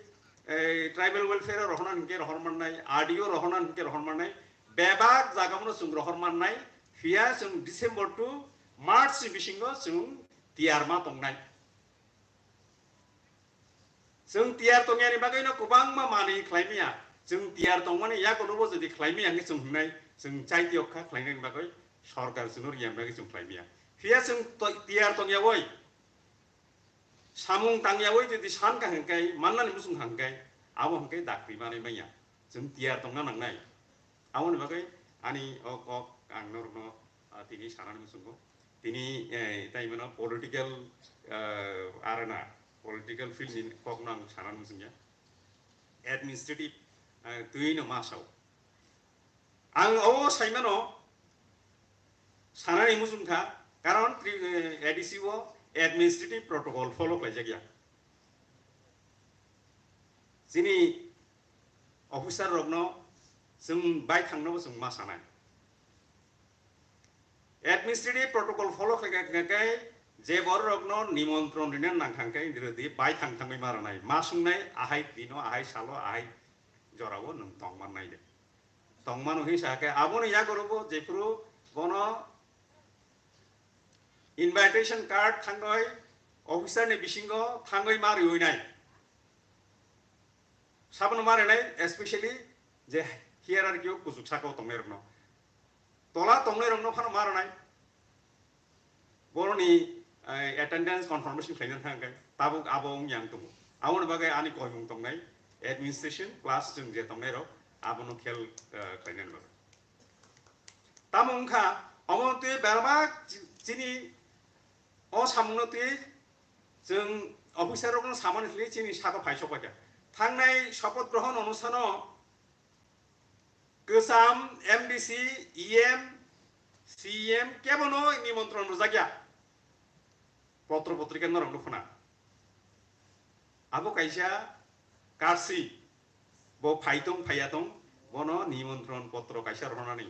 eh, tribal welfare o rohorna hinkhe rohor mannai, R D O rohorna hinkhe rohor mannai. Bebak jaga no chwng rohor mannai. Phiya chwng December to March ni bisingo chwng tiyar ma tongnai. Chwng tiyar tongyani bagwi no kwbangma manwi khlai maya. Chwng tiyar tongmani yago no bo jodi khlai maya hwnwi chwng hwngnai, chwng chaitiyok kha khlainani bagwi sorkar chwngno riyani bagwi chwng khlai maya. Phiya chwng to-, tiyar tongyawi, samung tangyawi jodi san kha hwnkhe, mannani muchung kha hwnkhe, abo hwnkhe dakti manwi manya. Chwng tiyar tongna nangnai. Aboni bagwi ani o kok ang norokno, ah, tini sanani muchungo. Tini, eh, tai mano political, ah, arena, political field ni kokno ang sanani muchungya. Administrative, eh, twi no ma sao. Ang o saimano sanani muchung kha, karon tri-, eh, A D C o administrative protocol follow khlaijakya. Chini officer rokno chwng bai thangno bo chwng ma sanai. Administrative protocol follow khlai khe, khe, khe je borok rokno nimontron rina nang thang khe, indira di bai thang thangwi ma rwnai, ma sungnai, ahai dino, ahai salo, ahai jorao nwng tong mannai de. Tong mano hinwi sa khe, aboni yagoro bo jephuru bono invitation card thangwi officer ni bisingo thangwi ma rwi nai. Sabono ma rwnai, especially je hierarchy o kuchuk saka o tongnai rokno. Tola tongnai rokno phano ma rwnai. Boroni, eh, attendance confirmation khlaina thang khe tabuk abo wng yang tongo. Aboni bagwi ani koimung tongnai administration plus chwng je tongnai rok abono khel, eh, khlainani bagwi. Tamo wngkha omo twi berma chi-, chini O samungno twi chwng officer rokno samani thli chini saka phai sokphaikha. Thangnai shapath grohon onustano kwcham M D C, E M, C E M kebono nimontron rwjakya. Potro potrika norok nukhuna. Abo kaisa karsi, bo phaitong phaiya tong, bono nimontron potro kaisa rwnani.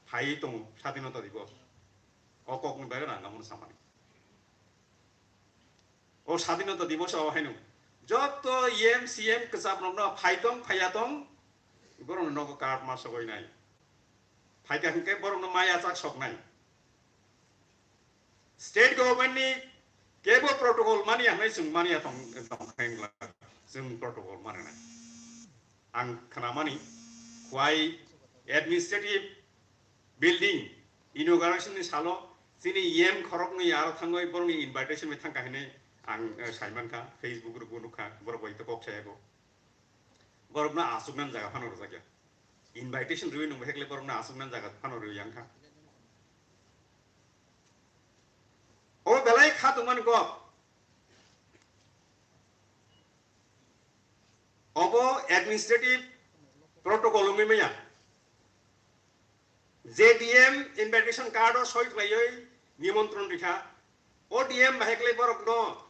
Phai tongo Sadhinota Dibos. O kokni bagwi rang amoni samani. O Sadhinota Dibos o haino joto E M C M kwcham rokno phaitong phaiya tong borokno nogo card ma sogoi nai. Phaikha hwnkhe borokno maya chak soknai. State government ni kebo protocol mani hwnwi chwng mani tong tong khainglak chwng protocol mani nai. Ang khnamani, why administrative building inauguration ni salo chini E M khoroknwi aro thangwi borokni invitation bai thangkha hinwi ang, eh, saimankha, Facebook rokbo nukha, borok bai to kok sayago. Borokno aswknani jaga phano rwjakya. Invitation rwwi nungbai hekle borokno aswknani jaga phano rwwi yangkha. O belai kha tongmani kok. Obo administrative protocol wngwi maya. Je D M invitation card o soi khlaiwi nimontron rikha. O D M bahai khlai borokno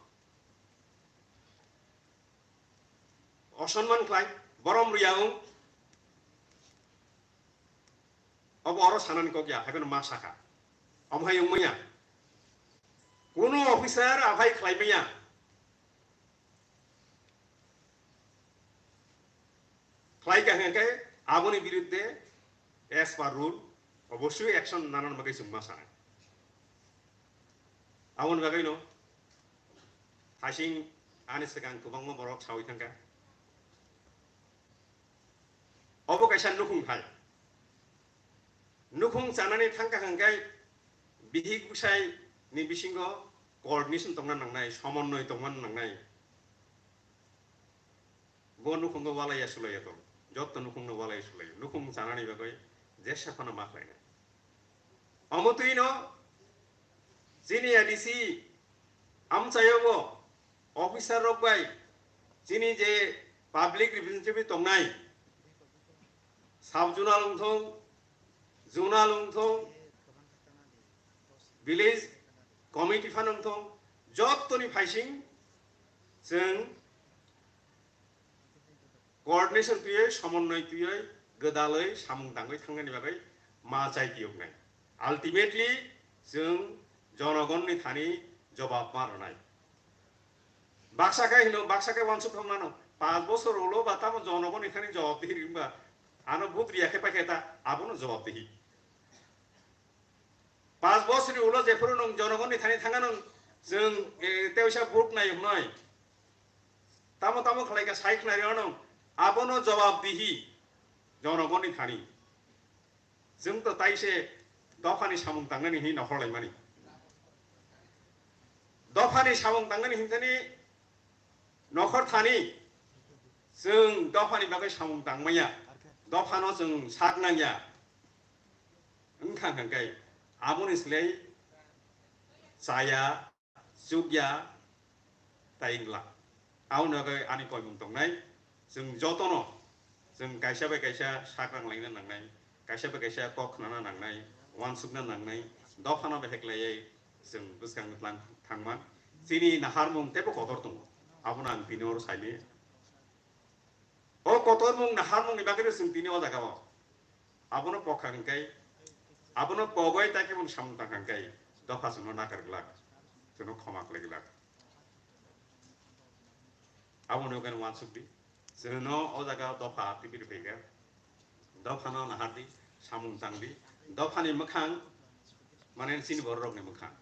osonman khlai, borom rwya wng. Obo oro sanani kok ya, haikhe ma sakha. Omo hai wng maya. Kuno officer aphai khlai maya. Khlai kha hwnkhe aboni biruddhe as per rule obossoi action nanani bagwi chwng ma sanai. Aboni bagwino hasing ani swkang kwbangma borok sawi thangkha. Obo kaisa nukhung hai. Nukhung chanani thangkha hwnkhe bihik bwsai ni bisingo coordination tongna nangnai, somonoi tongna nangnai. Bo nukhungo walai ya sulai ya tong. Jotto nukhungno walai sulai. Nukhung chanani bagwi jesa phano ma khlainai. Omo twino chini A D C amchaio bo officer rok bai chini je public representative tongnai, sub zonal wngthong, zonal wngthong, village committee phano wngthong, jottoni phaising chwng coordination twiwi, somonoi twiwi, gwdalwi samung tangwi thangnani bagwi ma chai tiyoknai. Ultimately, chwng jonogonni thani jobab ma rwnai. Baksa khe hino, baksa khe uansuk thangmano, panch bosor ulo ba tamo jonogonni thani jobab dihi ringba, ano vote riya khe paikhe ta, abono jobab dihi. Panch bosor ni ulo jephuru nwng jonogonni thani thanga nwng chwng, eh, teisa vote nai wngnai. Tamo tamo khlai kha sai khnari ono, abono jobab dihi jonogonni thani. Chwng to taise dophani samung tangnani hinwi nokhorlaimani. Dophani samung tangnani hinthani nokhor thani chwng dophani bagwi samung tangmaya. Dophano chwng sak nangya. Wngkha hwnkhe aboni slai chaya, chukya, tai wngla. Aboni bagwi ani koimung tongnai, chwng jotono chwng kaisa bai kaisa sak rang laina nangnai, kaisa bai kaisa kok khnana nangnai, uansukna nangnai, dophano behek laiwi chwng bwskang tlang thangma. Chini naharmung teibo kotor tongo, abono ang tini oro saimaya. O kotormung naharmungni bagwino chwng tini o jagao abono pokha hwnkhe, abono pogwi taikhe bono samung tangkha hwnkhe dopha chwngno nakar glak, chwngno khoma khlai glak. Abono hwnkhe uansuk di, chwngno o jagao dopha tibiri phaikha, dophano nahar di, samung tang di, dophani mwkhang mane chini bororokni mwkhang,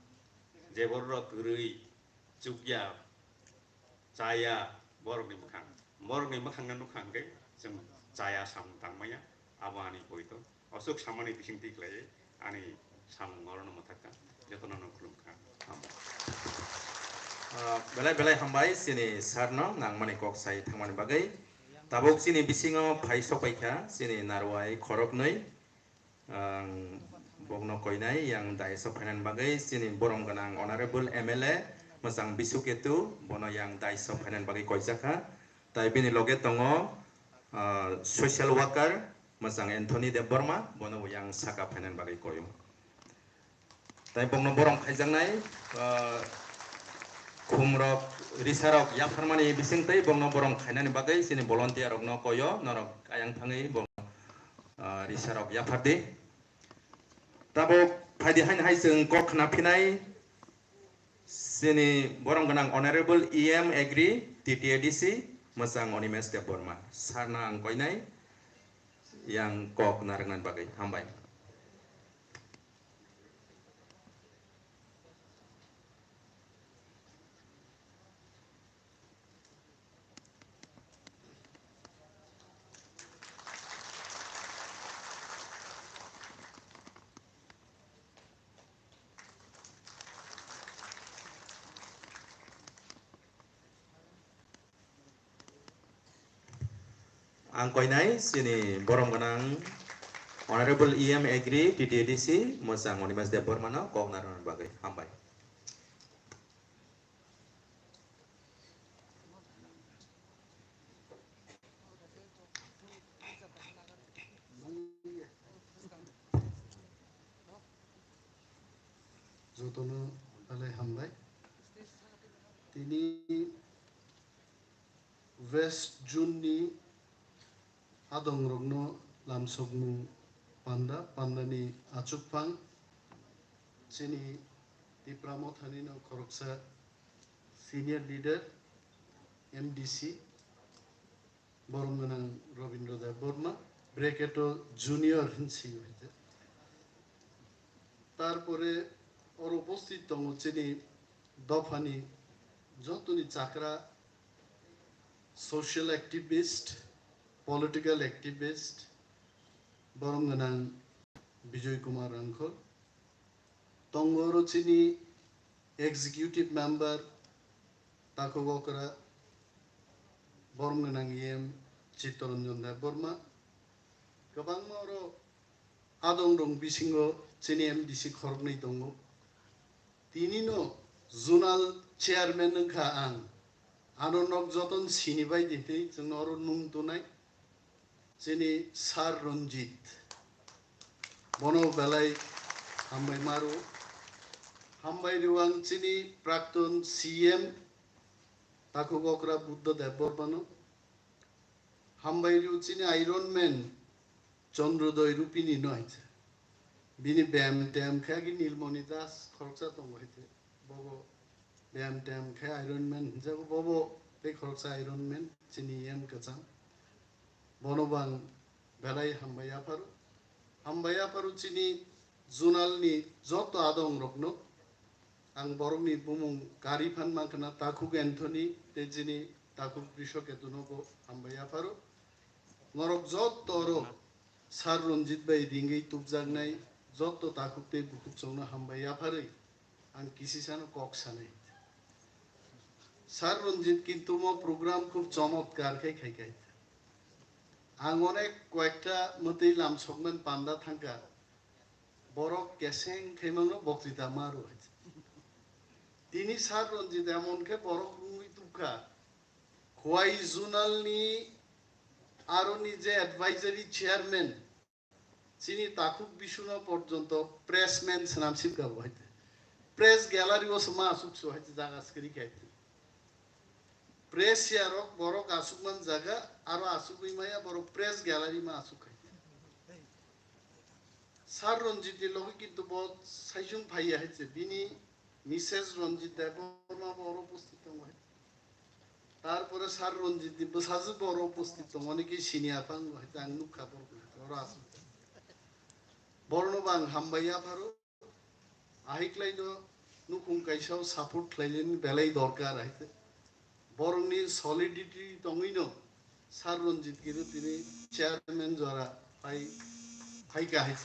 je bororok kwrwi, chukya, chaya, borokni mwkhang. Borokni mwkhangno nukha hwnkhe chwng chaya samung tangmaya, abo ani poito. Aswk samani bisingtwi khlaiwi ani samung orono mwthakha, jotono no khulumkha. Hambai. Ah, belai belai hambai chini sir no nangmani kok sai thangmani bagwi. Tabuk chini bisingo phai sokpaikha chini narwai khoroknwi. Ang Bokno koinai yang dais o phainani bagwi chini borom gwnang Honorable M L A mwchang Bisu Ketu, bono yang dais o phainani bagwi koijakha. Tai bini loge tongo, ah, social worker mwchang Anthony Debbarma, bono bo yang saka phainani bagwi koio. Tai bokno borom khaijaknai, ah, khumrok, risarok yapharmani bisingtwi bokno borom khainani bagwi chini volunteer rokno koio, norok ayang thangwi bokno, ah, risarok yaphardi. Tabuk phaidi haino hai chwng kok khna phinai chini borom gwnang Honorable E M Agri T T A D C mwchang Animesh Debbarma. Sarno ang koinai yang kok narwknani bagwi. Hambai. Ang koinai chini borom gwnang Honorable E M Agri T T A D C mwchang Animesh Debbarmano kok narwknani bagwi. Hambai. Jotono belai hambai. Tini West Zone ni adongrokno lamsokmung panda, pandani achukphang chini Tipra Mothani no khoroksa senior leader M D C borom gwnang Robindra Debbarma, bracket o junior hin sio hai te. Tarpore oro uposthit tongo chini dophani jotoni chakra, social activist, political activist, borom gwnang Bijoy Kumar Rangkhol. Tongo oro chini executive member takhuk okra borom gwnang E M Chittaranjan Debbarma. Kwbangma oro adongrok bisingo chini M D C khoroknwi tongo. Tinino zonal chairman wngkha ang. Ano nok joton sini bai di tei chwngno oro nung tonai. Chini Sir Ranjit, bono belai hambai maru. Hambai rwang chini prakton C M takhuk okra Buddha Debbarmano. Hambai rw chini Iron Man Chandrodoi Rupini no hai se. Bini bem tem khe agi Nilmoni Das khoroksa tongo hai se. Bobo bem tem khe Iron Man hinjago, bobo tei khoroksa Iron Man chini M kwchang. Bono bo ang belai hambai yapharo. Hambai yapharo chini zonal ni joto adong rokno. Ang borok ni bumung kari phan mankha na takhuk Anthony tei chini takhuk Brisho Ketu no bo hambai yapharo. Norok joto oro Sir Ranjit bai ringwi tubjaknai joto takhuk tei bukhuk chongno hambai yapharwi ang kisisano kok sanai. Sir Ranjit kintu mo program khub chomotkar khe khai khai. Ang onek koyekta mwtwi lamsokmani panda thangkha. Borok keseng khaimano boktwita maru hai. Tini Sir Ranjit emon khe borok wngwi tubkha. Khowai Zonal ni aroni je advisory chairman, chini takhuk Bishnu porjonto pressman swnam sibga bo hai. Press gallery o se ma asuk so hai jaga skri khai. Press ya rok borok asuk man jaga, aro asuk wi maya borok press gallery ma asuk khai. Sir Ranjit ni logi kintu bo saisung phai ya hai se, bini Missus Ranjit Debbarma bo oro upasthit tongo hai. Tarpore Sir Ranjit ni bwsajwk bo oro upasthit tongo, ani ki sini aphang bo hai, ang nukha borok oro asuk. Borno bo ang hambai yapharo, ahiklaino nukhung kaisa o support khlainani belai dorkar hai. Borokni solidity tongwino Sir Ranjit Giru tini chairman jora phai, phaikha hai.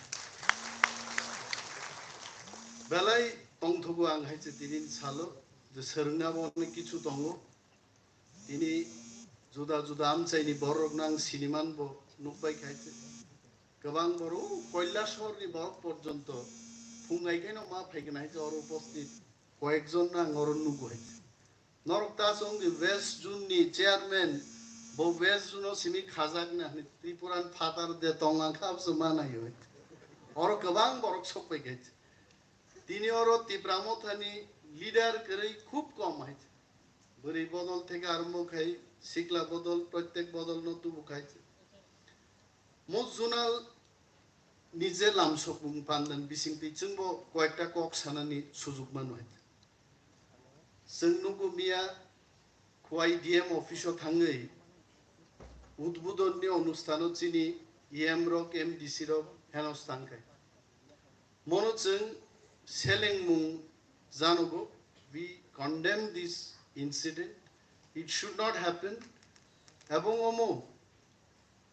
Belai tongthogo ang hai se tini salo je swrwngna bo onek kichu tongo. Tini juda juda amchaini borokno ang siniman bo nukbai khai se. Kwbang borok Kailasahar ni borok porjonto phungai khe no ma phaikhe nai je oro uposthit koyekjon no ang oro nugo hai. Norok ta chwng di West Zone ni chairman, bo West Zone o simi khajak na hwnwi Tripuran phatar de tong ang kha abso ma nai hoi. Oro kwbang borok sok pai khe. Tini oro Tipra Motha ni leader kwrwi khub kom hai. Bwrwi bodol theke arombo khai, sikla bodol, prottek bodol no tubu khai. Mo zonal ni je lamsokmung pandan bisingtwi chwngbo koyekta kok sanani sujuk mano hai. Chwng nugo miya Khowai D M office o thangwi udbodon ni onusthan o chini E M rok, M D C rok henos tang khai. Mono chwng selengmung janogo, we condemn this incident, it should not happen. Ebong omo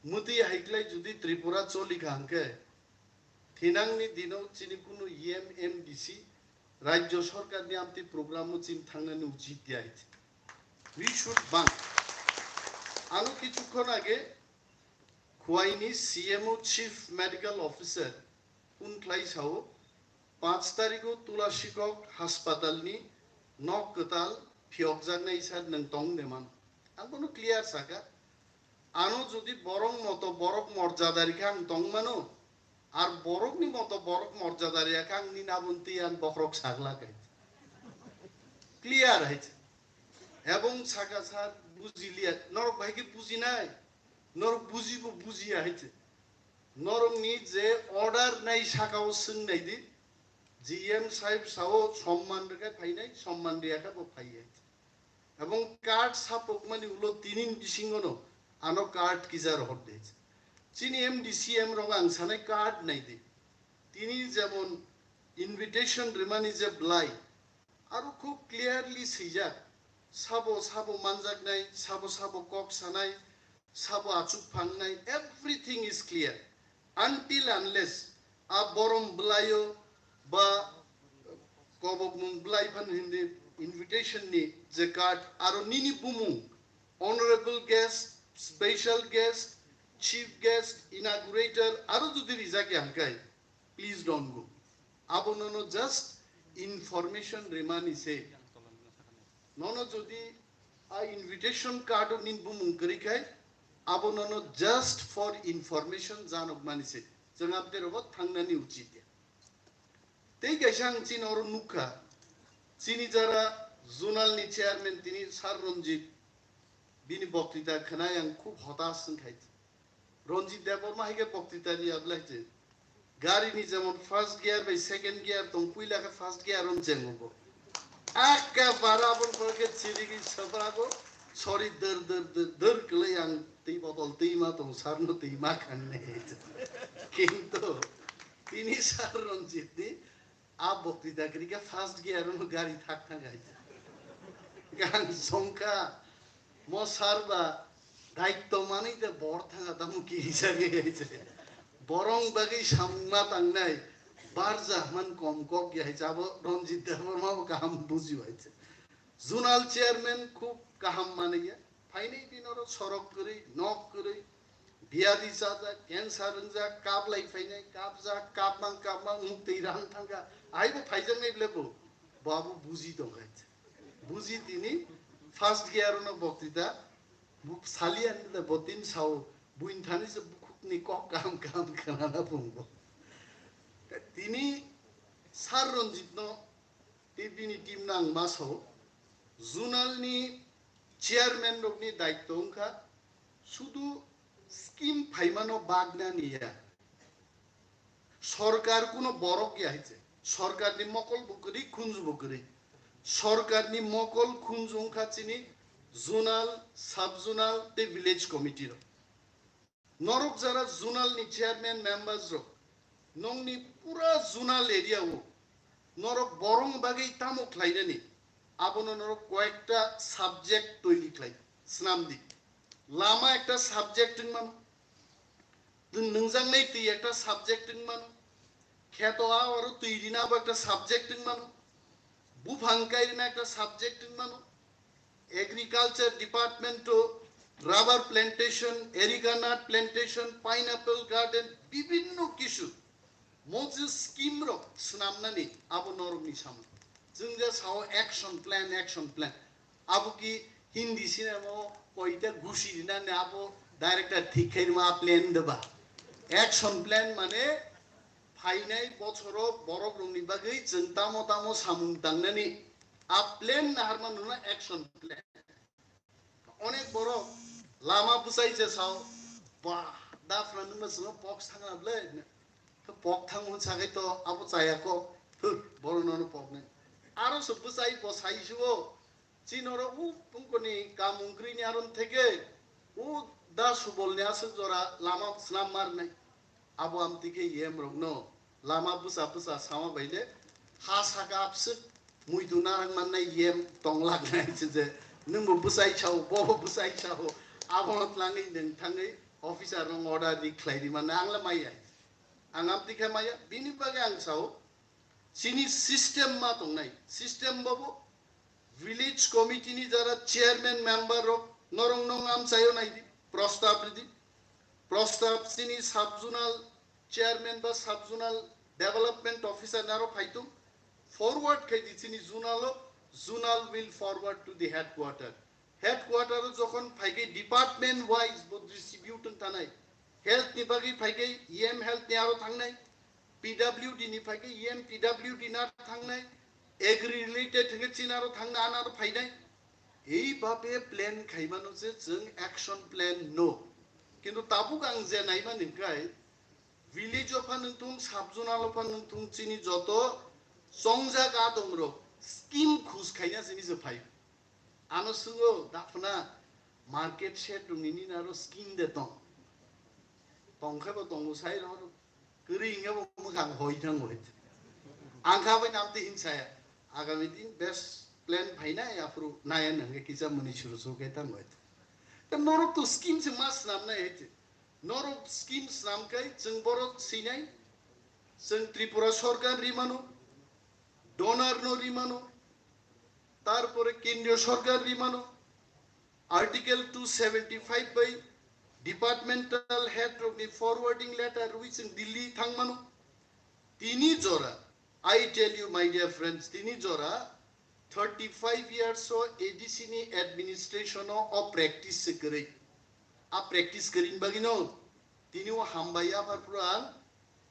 mwtwi haiklai jodi Tripura choli kha hwnkhe, thinangni dino chini kunu E M, M D C, rajyo sorkar ni amtwi program o chini thangnani uchit ya hai. We should ban. Ano kichukhon age Khowai ni C M O Chief Medical Officer Kunthlai sao, panch tarikh o Tulashikok haspatal ni nok kwtal phiyokjaknai sir nwng tong de man. Ang bono clear saka. Ano jodi borok moto borok morjadari khe ang tong mano, ar borok ni moto borok morjadari ya khe ang nini aboni twi ang bokhorok sagla khe. Clear hai. Ebong saka sir bujiliya, norok bai khe bujinai, norok bujibo bujiya hai. Norokni je order nai sakao swng nai di, G M sahib sao somman rwkhe phainai, somman riyakhe bo phaiya. Ebong card sapokmani ulo tinin bisingono ano card kisa rohor de. Chini M D C M rok ang sanai card nai di. Tini jemon invitation rimani je blai, aro khub clearly swijak, sabo sabo manjaknai, sabo sabo kok sanai, sabo achuk phangnai, everything is clear. Until unless a borom bwlaio ba kobokmung bwlai phan hindi invitation ni je card aro nini bumung, honorable guest, special guest, chief guest, inaugurator aro jodi rijak ya hwnkhe, please don't go. Abo nono just information rimani se. Nono jodi a invitation card o nini bumung kwrwi khai, abo nono just for information janok mani se. Chwng abde rogo thangnani uchit ya. Tei kaisa ang chini oro nukha, chini jara zonal ni chairman tini Sir Ranjit, bini boktita khwnai ang khub hotas wngkhai. Ranjit Debbarma hai khe boktita riya belai je. Gari ni jemon first gear bai second gear tong, puila khe first gear on chengo bo. Akka bara abon pore khe chirigwi sabrago, sorry, dur, dur, dur, dur, kwlai ang twi botol twi ma tong, sir no twi ma khan ne. Kintu tini Sir Ranjit ni a boktita kwrwi khe first gear no gari thak thang hai. Gang songkha mo sir ba daitto manwi de bor thanga tamo kiri jagwi hai se. Borong bagwi samungma tangnai barja man kom kok ya hai se abo Ranjit Debbarma bo kaham buji hai se. Zonal chairman khub kaham manwi ya. Phainai din oro sorok kwrwi, nok kwrwi, biyadi chajak, cancer wngjak, kap lai phainai, kapjak, kapmang, kapmang, muk twi rang thangkha. Aibo phaijaknai ble bo. Bo abo buji tongkha. Buji tini first gear no boktita, buk saliya ni da botin sao, buin thani se bukhuk ni kok kaham kaham khanana bung bo. Tini Sir Ranjit no tei bini team no ang ma sao, zonal ni chairman rok ni daitto wngkha sudu scheme phaimano bagna ni ya. Sorkar kuno borok ya hai se. Sorkar ni mokol bo kwrwi, khunju bo kwrwi. Sorkar ni mokol khunju wngkha chini zonal, sub zonal tei village committee rok. Norok jara zonal ni chairman members rok, nongni pura zonal area o norok borong bagwi tamo khlainani, abono norok koyekta subject toili khlai swnam di. Lama ekta subject wng mano, nwng-, nwngjaknai twi ekta subject wng mano, kheto a oro twi rina bo ekta subject wng mano, buphang kairina ekta subject wng mano, agriculture department o rubber plantation, erica nut plantation, pineapple garden, bibinno kisu mo je scheme rok swnamnani abo norokni samung. Chwng je sao action plan, action plan. Abo ki Hindi cinema o koita gusi rinani abo director thik khai rima plan deba. Action plan mane phainai bochoro borok rokni bagwi chwng tamo tamo samung tangnani a plan naharma nuna action plan. Onek borok lama bwsai je sao, ba, dafra nungma swngo pok thangna ble. To pok thang hwn sagai to abo chaya ko, thur, boro nono pok nai. Aro se bwsai bo sai suo, chinoro u pungkoni kamung kri ni aron theke, u da subol ni aswk jora lama snam mar nai. Abo amtwi khe yem rokno lama bwsa bwsa sama bai le ha saka apswk muitu narang mannai yem tong laknai se je nwngbo bwsai sao, bobo bwsai sao, abono tlangwi nwng thangwi officer rok order ri khlai ri mannai ang le maya. Ang amtwi khe maya, bini bagwi ang sao, chini system ma tongnai, system bobo village committee ni jara chairman member rok norong nong amchaio naidi, prostab ridi, prostab chini sub zonal chairman ba sub zonal development officer naro phaitung forward khaidi chini zonal o, zonal will forward to the headquarter. Headquarter o jokhon phaikhe department wise bo distribute wng thanai, health ni bagwi phaikhe E M health ni aro thangnai, P W D ni phaikhe E M P W D na thangnai, agri related hwnkhe chinaro thangna anaro phainai. Ei babe plan khaimano je chwng action plan no. Kintu tabuk ang je naimani hwnkhe village o pha nungthung, sub zonal o pha nungthung, chini joto chongjak adongrok scheme khus khaina sini se phai. Ano swngw daphna market shed rungni nini aro scheme de tong. Tongkhe bo tongo sai rw. Kwrwi hwnkhe bo mwkhang hoi thango hit. Ang kha bai namtwi hin saya. Agami din best plan phaina aphuru naya nangkhe kisa muni suru suru khe thango hit. Te norok to scheme se mas namnai hit. Norok scheme swnam khe chwng borok sinai, chwng Tripura sorkar ri mano, donor no ri mano, tarpore kendriyo sorkar ri mano, Article two seventy five bai departmental head rokni forwarding letter rwi chwng Delhi thang mano. Tini jora, I tell you, my dear friends, tini jora thirty five years o A D C ni administration o, o practice se kwrwi. A practice kwrwini bagwino tini o hambai yaphar phuru ang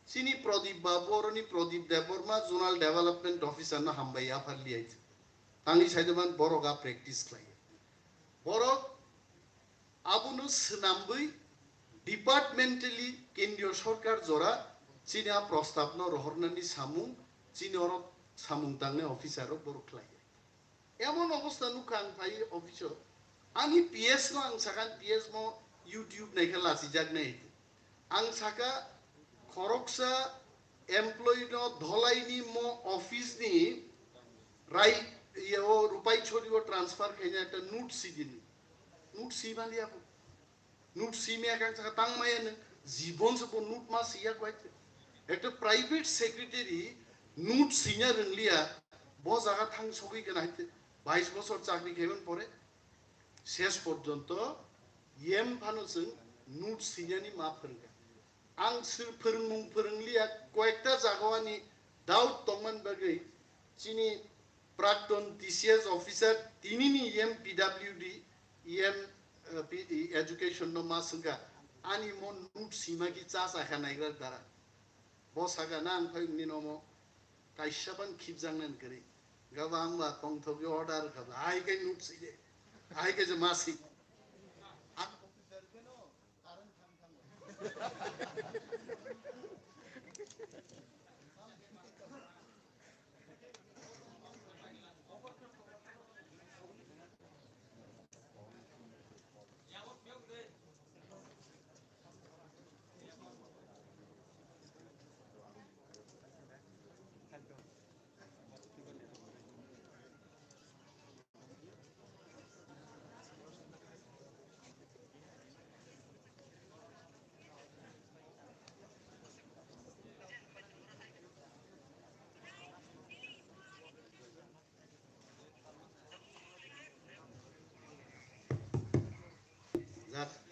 chini Pradip Babu, oroni Pradip Debbarma, Zonal Development Officer no hambai yaphar liyai. Tangwi saidoman borok a practice khlai. Borok abono swnamwi departmentally kendriyo sorkar jora chini a prostabno rohornani samung, chini oro samung tangnai officer rok borok khlai. Emon obostha nukha ang phai office o, ani P S no ang sakha, P S mo YouTube naikha lachijaknai. Ang saka khoroksa employee no dholai ni mo office ni rai, ye o Rupai Chori o transfer khaina ekta note si dini. Note si mali abo. Note si me akang saka tang maya nung. Jibon se bo note ma si ya kwai te. Ekta private secretary note si nya rwng liya. Bo jaga thang sogwi gana hai te. Bais bosor chakri khaiman pore. Ses porjonto yem phano chwng note si nya ni ma phwrwngkha. Ang sir phwrwngmung phwrwngliya, koyekta jagao ani doubt tongmani bagwi chini prakton T C S officer tinini E M P W D, E M, eh, P-, education no ma swngkha, ani mo note sima ki cha cha kha naigra dara. Bo saka na ang phai nini nomo kaisa ban khibjak nani kwrwi. Gaba ang ba tongthok order kha, hai kai note sile, hai kai je ma si.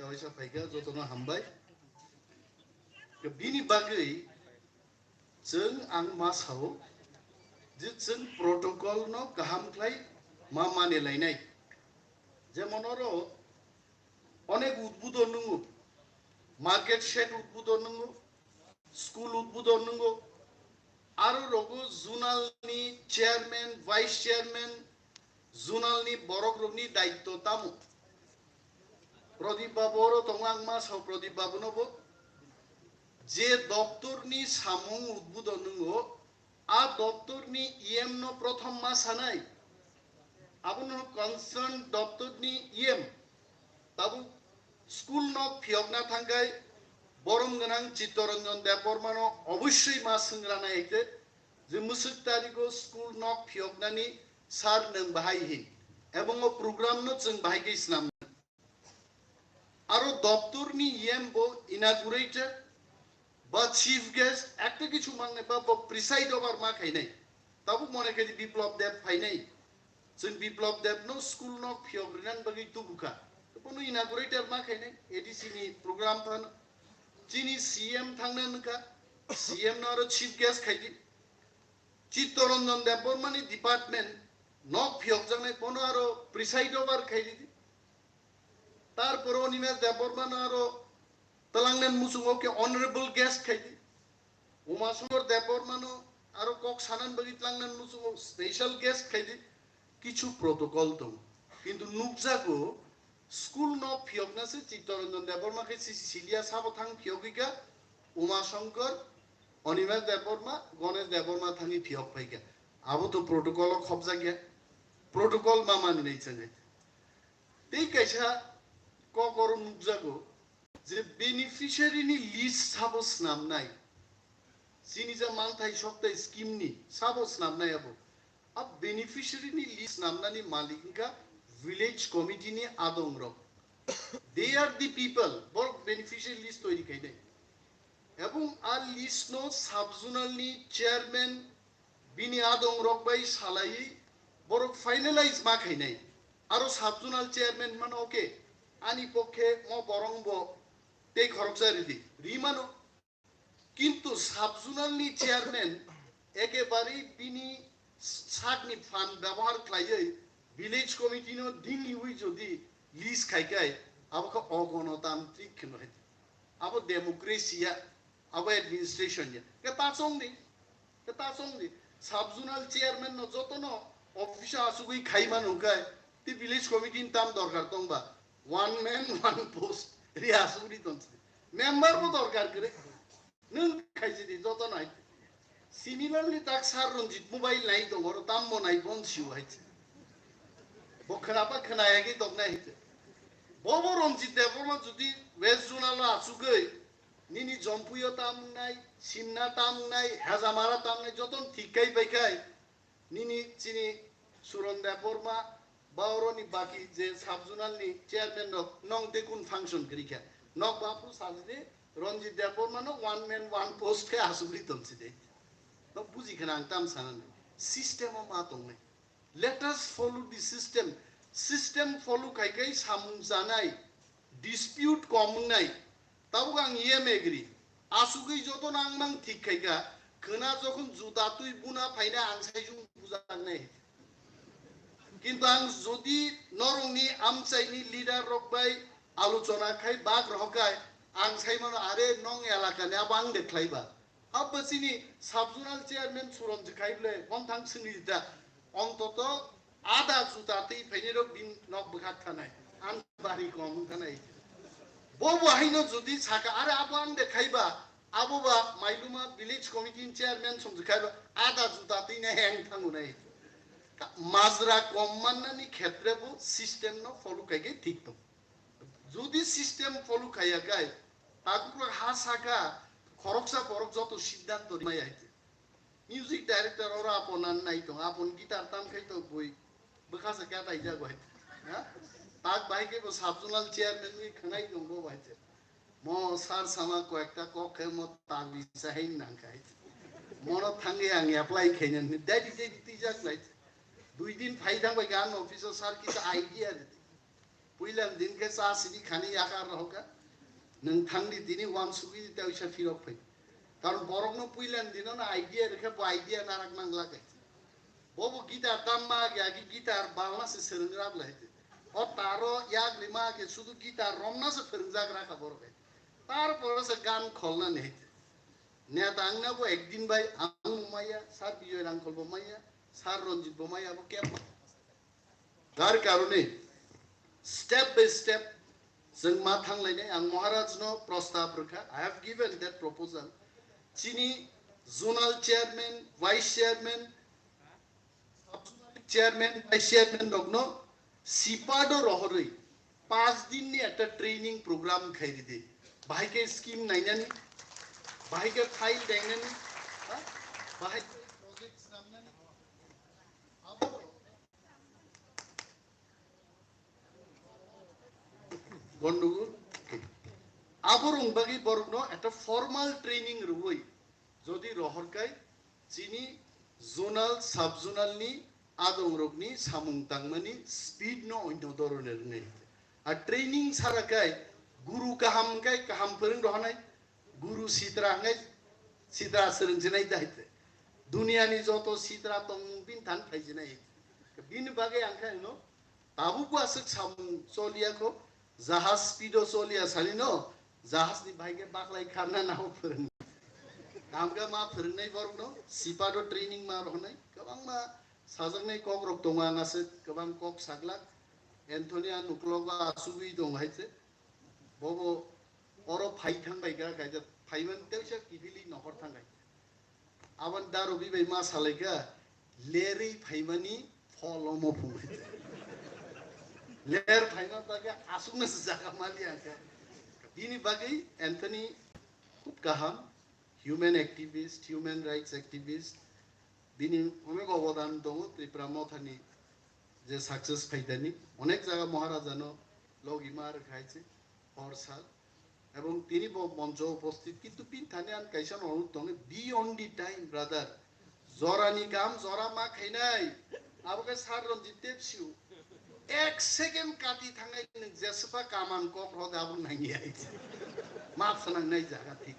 waisa phaikha, jotono hambai. Bini bagwi chwng ang ma sao je chwng protocol no kaham khlai ma mane lainai. Jemon oro onek udbudon nungo, market shed udbudon nungo, school udbudon nungo, aro rogo zonal ni chairman, vice chairman, zonal ni borok rokni daitto tamo. Pradip Babu oro tongo, ang ma sao Pradip Babu no bo, je doptor ni samung udbudon nungo, a doptor ni E M no prothom ma sanai, abono concern doptor ni E M. Tabuk school nok phiyokna thangkhai borom gwnang Chittaranjan Debbarma no obossoi ma swngrana eke je mwswk tariko school nok phiyoknani sir nwng bahai hin, ebong o program no chwng bahai khe swnam. Aro doptor ni E M bo inaugurator ba chief guest ekta kichu mangnai ba bo preside over ma khainai. Tabuk mone khe Biplab Deb phainai. Chwng Biplab Deb no school nok phiyok rinan bagwi tubukha. Bono inaugurator ma khainai, A D C ni program phano. Chini C M thangna nukha, C M no aro chief guest khaidi. Chittaranjan Debbarma ni department nok phiyokjaknai bono aro preside over khaidi. Tarpore Animesh Debbarma no aro twlangnan muchungo khe honorable guest khaidi. Uma Shankar Debbarma no aro kok sanan bagwi twlangnan muchungo special guest khaidi. Kichu protocol tongo. Kintu nukjago school no phiyokna se Chittaranjan Debbarma khe si-, si-, silia sabo thang phiyogwi kha Uma Shankar, Animesh Debbarma, Ganesh Debbarma thangwi phiyok phaikha. Abo to protocol o khopjakya. Protocol ma mani nai chwngai. Tei kaisa kok oro nukjago je beneficiary ni list sabo snamnai. Chini je mangthai sokthai scheme ni sabo snamnai abo. A beneficiary ni list snamnani malik wngkha village committee ni adong rok. They are the people, borok beneficiary list toiri khainai. Ebong a list no sub-zonal ni chairman bini adong rok bai salai borok finalize ma khainai. Aro sub-zonal chairman mano, okay, ani pokhe mo borong bo tei khoroksa ridi, ri mano. Kintu sub-zonal ni chairman ekebare bini sakni phan byabohar khlaiwi village committee no dingiwi jodi list khaikai, abo khe ogonotantrik kheno hai. Abo democracy ya, abo administration ya. Khe ta chongdi, khe ta chongdi. Sub-zonal chairman no jotono office o asugwi khai manu hwnkhe, tei village committee ni tam dorkar tongba? One man, one post. Ri asugwi tongsi. Member bo dorkar kwrwi. Nwng khaisidi joto nai. Similarly, tak Sir Ranjit mobile nai tongo, oro tambo nai bon siu hai se. Bo khwnaba khwnaya khe toknai hai se. Bobo Ranjit Debbarma jodi West Zonal o achugwi, nini Jompuio tam wngnai, Simna tam wngnai, Hejamara tam wngnai, joton thik khai pai khai, nini chini Suron Debbarma, ba oroni baki je sub-zonal ni chairman rok nong tei kun function kwrwi kha. Nok ba phuru sajide Ranjit Debbarma no one man one post khe asugri tongsi de. No buji khana ang tam sanani. System o ma tongnai. Let us follow the system. System follow khai khai samung chanai. Dispute kom wngnai. Tabuk ang yem agree. Asugwi joto nang mang thik khai kha. Khwna jokhon juda twi buna phaina ang saijung bujaknai. Kintu ang jodi norokni amchaini leader rok bai alochona khai bak rohor khai ang sai mano, are nong elakani abo ang de khlai ba. Abo chini sub-zonal chairman Suron je khai ble, bong thang sini da. Ontoto ada juta tei phainai rok bin nok bwkhak thanai. Ang bari kom thanai. Bo bo haino jodi saka, are abo ang de khaiba, abo ba mailuma village committee ni chairman song je khaiba, ada juta tei na heng thangunai. Majra kom mannani khetre bo system no follow khai khe thik tong. Jodi system follow khaiya khai, takhuk ha saka, khoroksa borok joto siddhanto rimai hai. Music director oro apon an nai tong, apon guitar tam khai to bui bwkha se katai jago hai. Ha? Tak bai ke bo sub-zonal chairman ni khanai tong bo bai se. Mo sir sama koyekta kok khe mo ta bisa hai nang khai. Mono thangi ang apply khaina ni dadi dadi tijak lai. Dui din phai thang bai gan office o sir kisa idea de. Puilan din khe cha sini khani yakar rohorkha. Nwng thangdi tini uansugwi tei uisa phirok phai. Karon borokno puilan dino no idea rwkhe bo idea narak nang lage. Bobo guitar damma age agi guitar balna se swrwng rab lai. O taro yak rima age sudu guitar romna se phwrwngjak rakha borok hai. Tarpore se gan kholna ni hai. Neta wngna bo ekdin bai ang bo maya, sir Bijoy Rangkhol bo maya, sir Ranjit bo maya, bo kebo. Jar karone step by step chwng ma thanglainai. Ang Maharaj no prostab rwkha, I have given that proposal. Chini zonal chairman, vice chairman, chairman, vice chairman rokno sipado rohorwi pas din ni ekta training program khai ridi. Bahai khe scheme nainani, bahai khe file dainani, ha? Bahai khe project snamnani. Abo Gondogol. Aborok bagwi borokno ekta formal training rwui jodi rohor kai chini zonal, sub zonal ni adong rokni samung tangmani speed no onyo doroner wngnai. A training sara kai guru kaham kai kaham phwrwng rohonai. Guru sitra hwnwi sitra swrwngsinai dai te. Duniani joto sitra tongmung bini thani phaijinai. Bini bagwi ang khe ano tabukbo aswk samung choliya kho, jahaj speedo choliya salino, jahajni bai khe baklai kharna nabo phwrwng. Tamkhe ma phwrwngnai borokno, sipado training ma rohornai, kwbangma sajaknai kokrok tongo ang aswk, kwbang kok saglak. Anthony ang uklogo achugwi tongo hai se. Bobo oro phai thang bai kha kaisa phaiman teisa kiphilwi nohor thang kai. Aboni daru bibai ma salai kha lerwi phaimani phol omo phung. Ler phaima bagwi aswkno se jaga mali ang kha. Bini bagwi Anthony khub kaham, human activist, human rights activist, bini onek obodan tongo Tripura mothani je success phaidani, onek jaga Maharajano logima rwkha hai se hor sal, ebong tini bo moncho uposthit, kintu bini thani ang kaisa onurod tongo, be on the time, brother. Jorani kam jora ma khainai, abo khe Sir Ranjit Tepsiu. Ek second kati thangai nwng jeswkha kaman kok rode abo nangya. Map swnang nai jaga thik.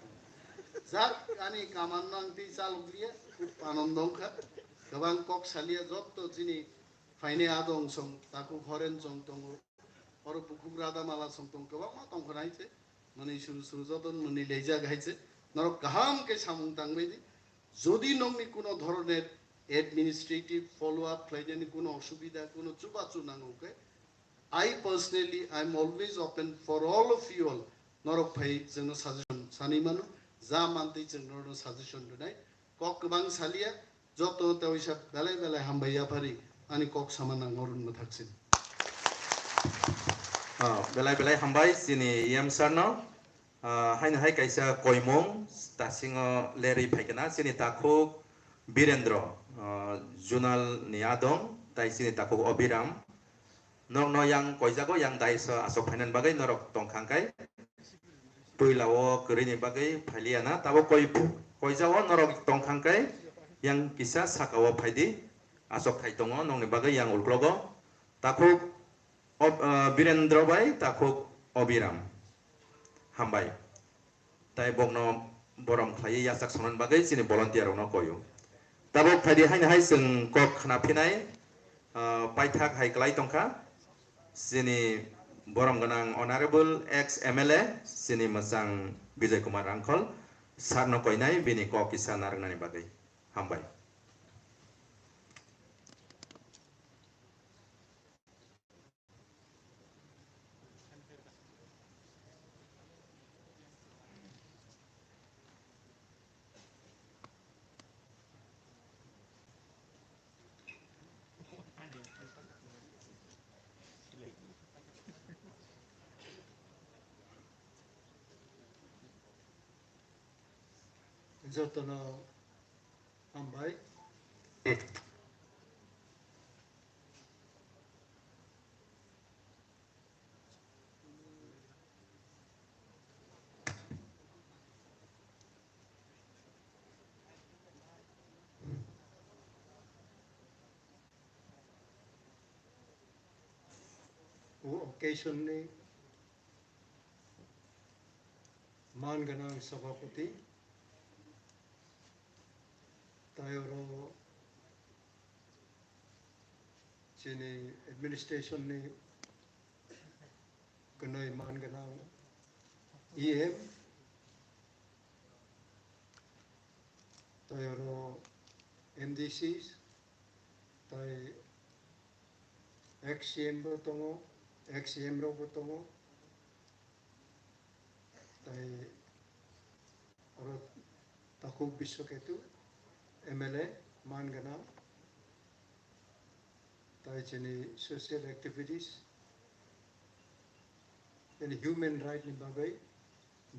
Jar ani kaman nang tei chalok liya, khub anando wngkha. Kwbang kok saliya jotto chini phainai adong song, takhuk horen song tongo. Oro bukhuk rada mala song tong kwbangma tongkha hai se. Mwnwi suru suru joto mwnwi leijak hai se. Norok kaham khe samung tangbai di. Jodi nokni kuno dhoroner administrative follow up khlainani kuno osubida, kuno chubachu nango khe, I personally, I am always open for all of you all. Norok phai chwngno suggestion sanwi mano, ja mantwi chwng norokno suggestion rwnai. Kok kwbang saliya, joto teisa belai belai hambai yaphari ani kok sama nang norokno thaksin. Ah, belai belai hambai chini E M sir no. Ah, haino hai kaisa koimung tasingo lerwi phaikana chini takhuk Birendra, ah, Junal ni adong, tai chini takhuk Obiram. Norokno yang koijago, yang daiso asok phainani bagwi norok tongkha hwnkhe puila o kwrwini bagwi phailiya na, tabuk koi, koijao norok tongkha hwnkhe yang kisa saka o phaidi, asok thai tongo nokni bagwi yang uklogo. Takhuk Ob-, ah, Birendra bai takhuk Obiram. Hambai. Tai bokno borom khlaiwi yachak songnani bagwi chini volunteer rokno koio. Tabuk phaidi haino hai chwng kok khna phinai, ah, paithak hai kwlai tongkha. Chini borom gwnang Honorable ex M L A, chini mwchang Bijoy Kumar Rangkhol, sir no koinai bini kok kisa narwknani bagwi. Hambai. Jotono hambai. O occasion ni man gwnang sabhapati, tai oro chini administration ni kwnwi man gwnang E M, tai oro M D Cs, tai ex C M bo tongo, ex C M rok bo tongo, tai oro Takhuk Biswaketu, M L A, man gwnang, tai chini social activities, chini human right ni bagwi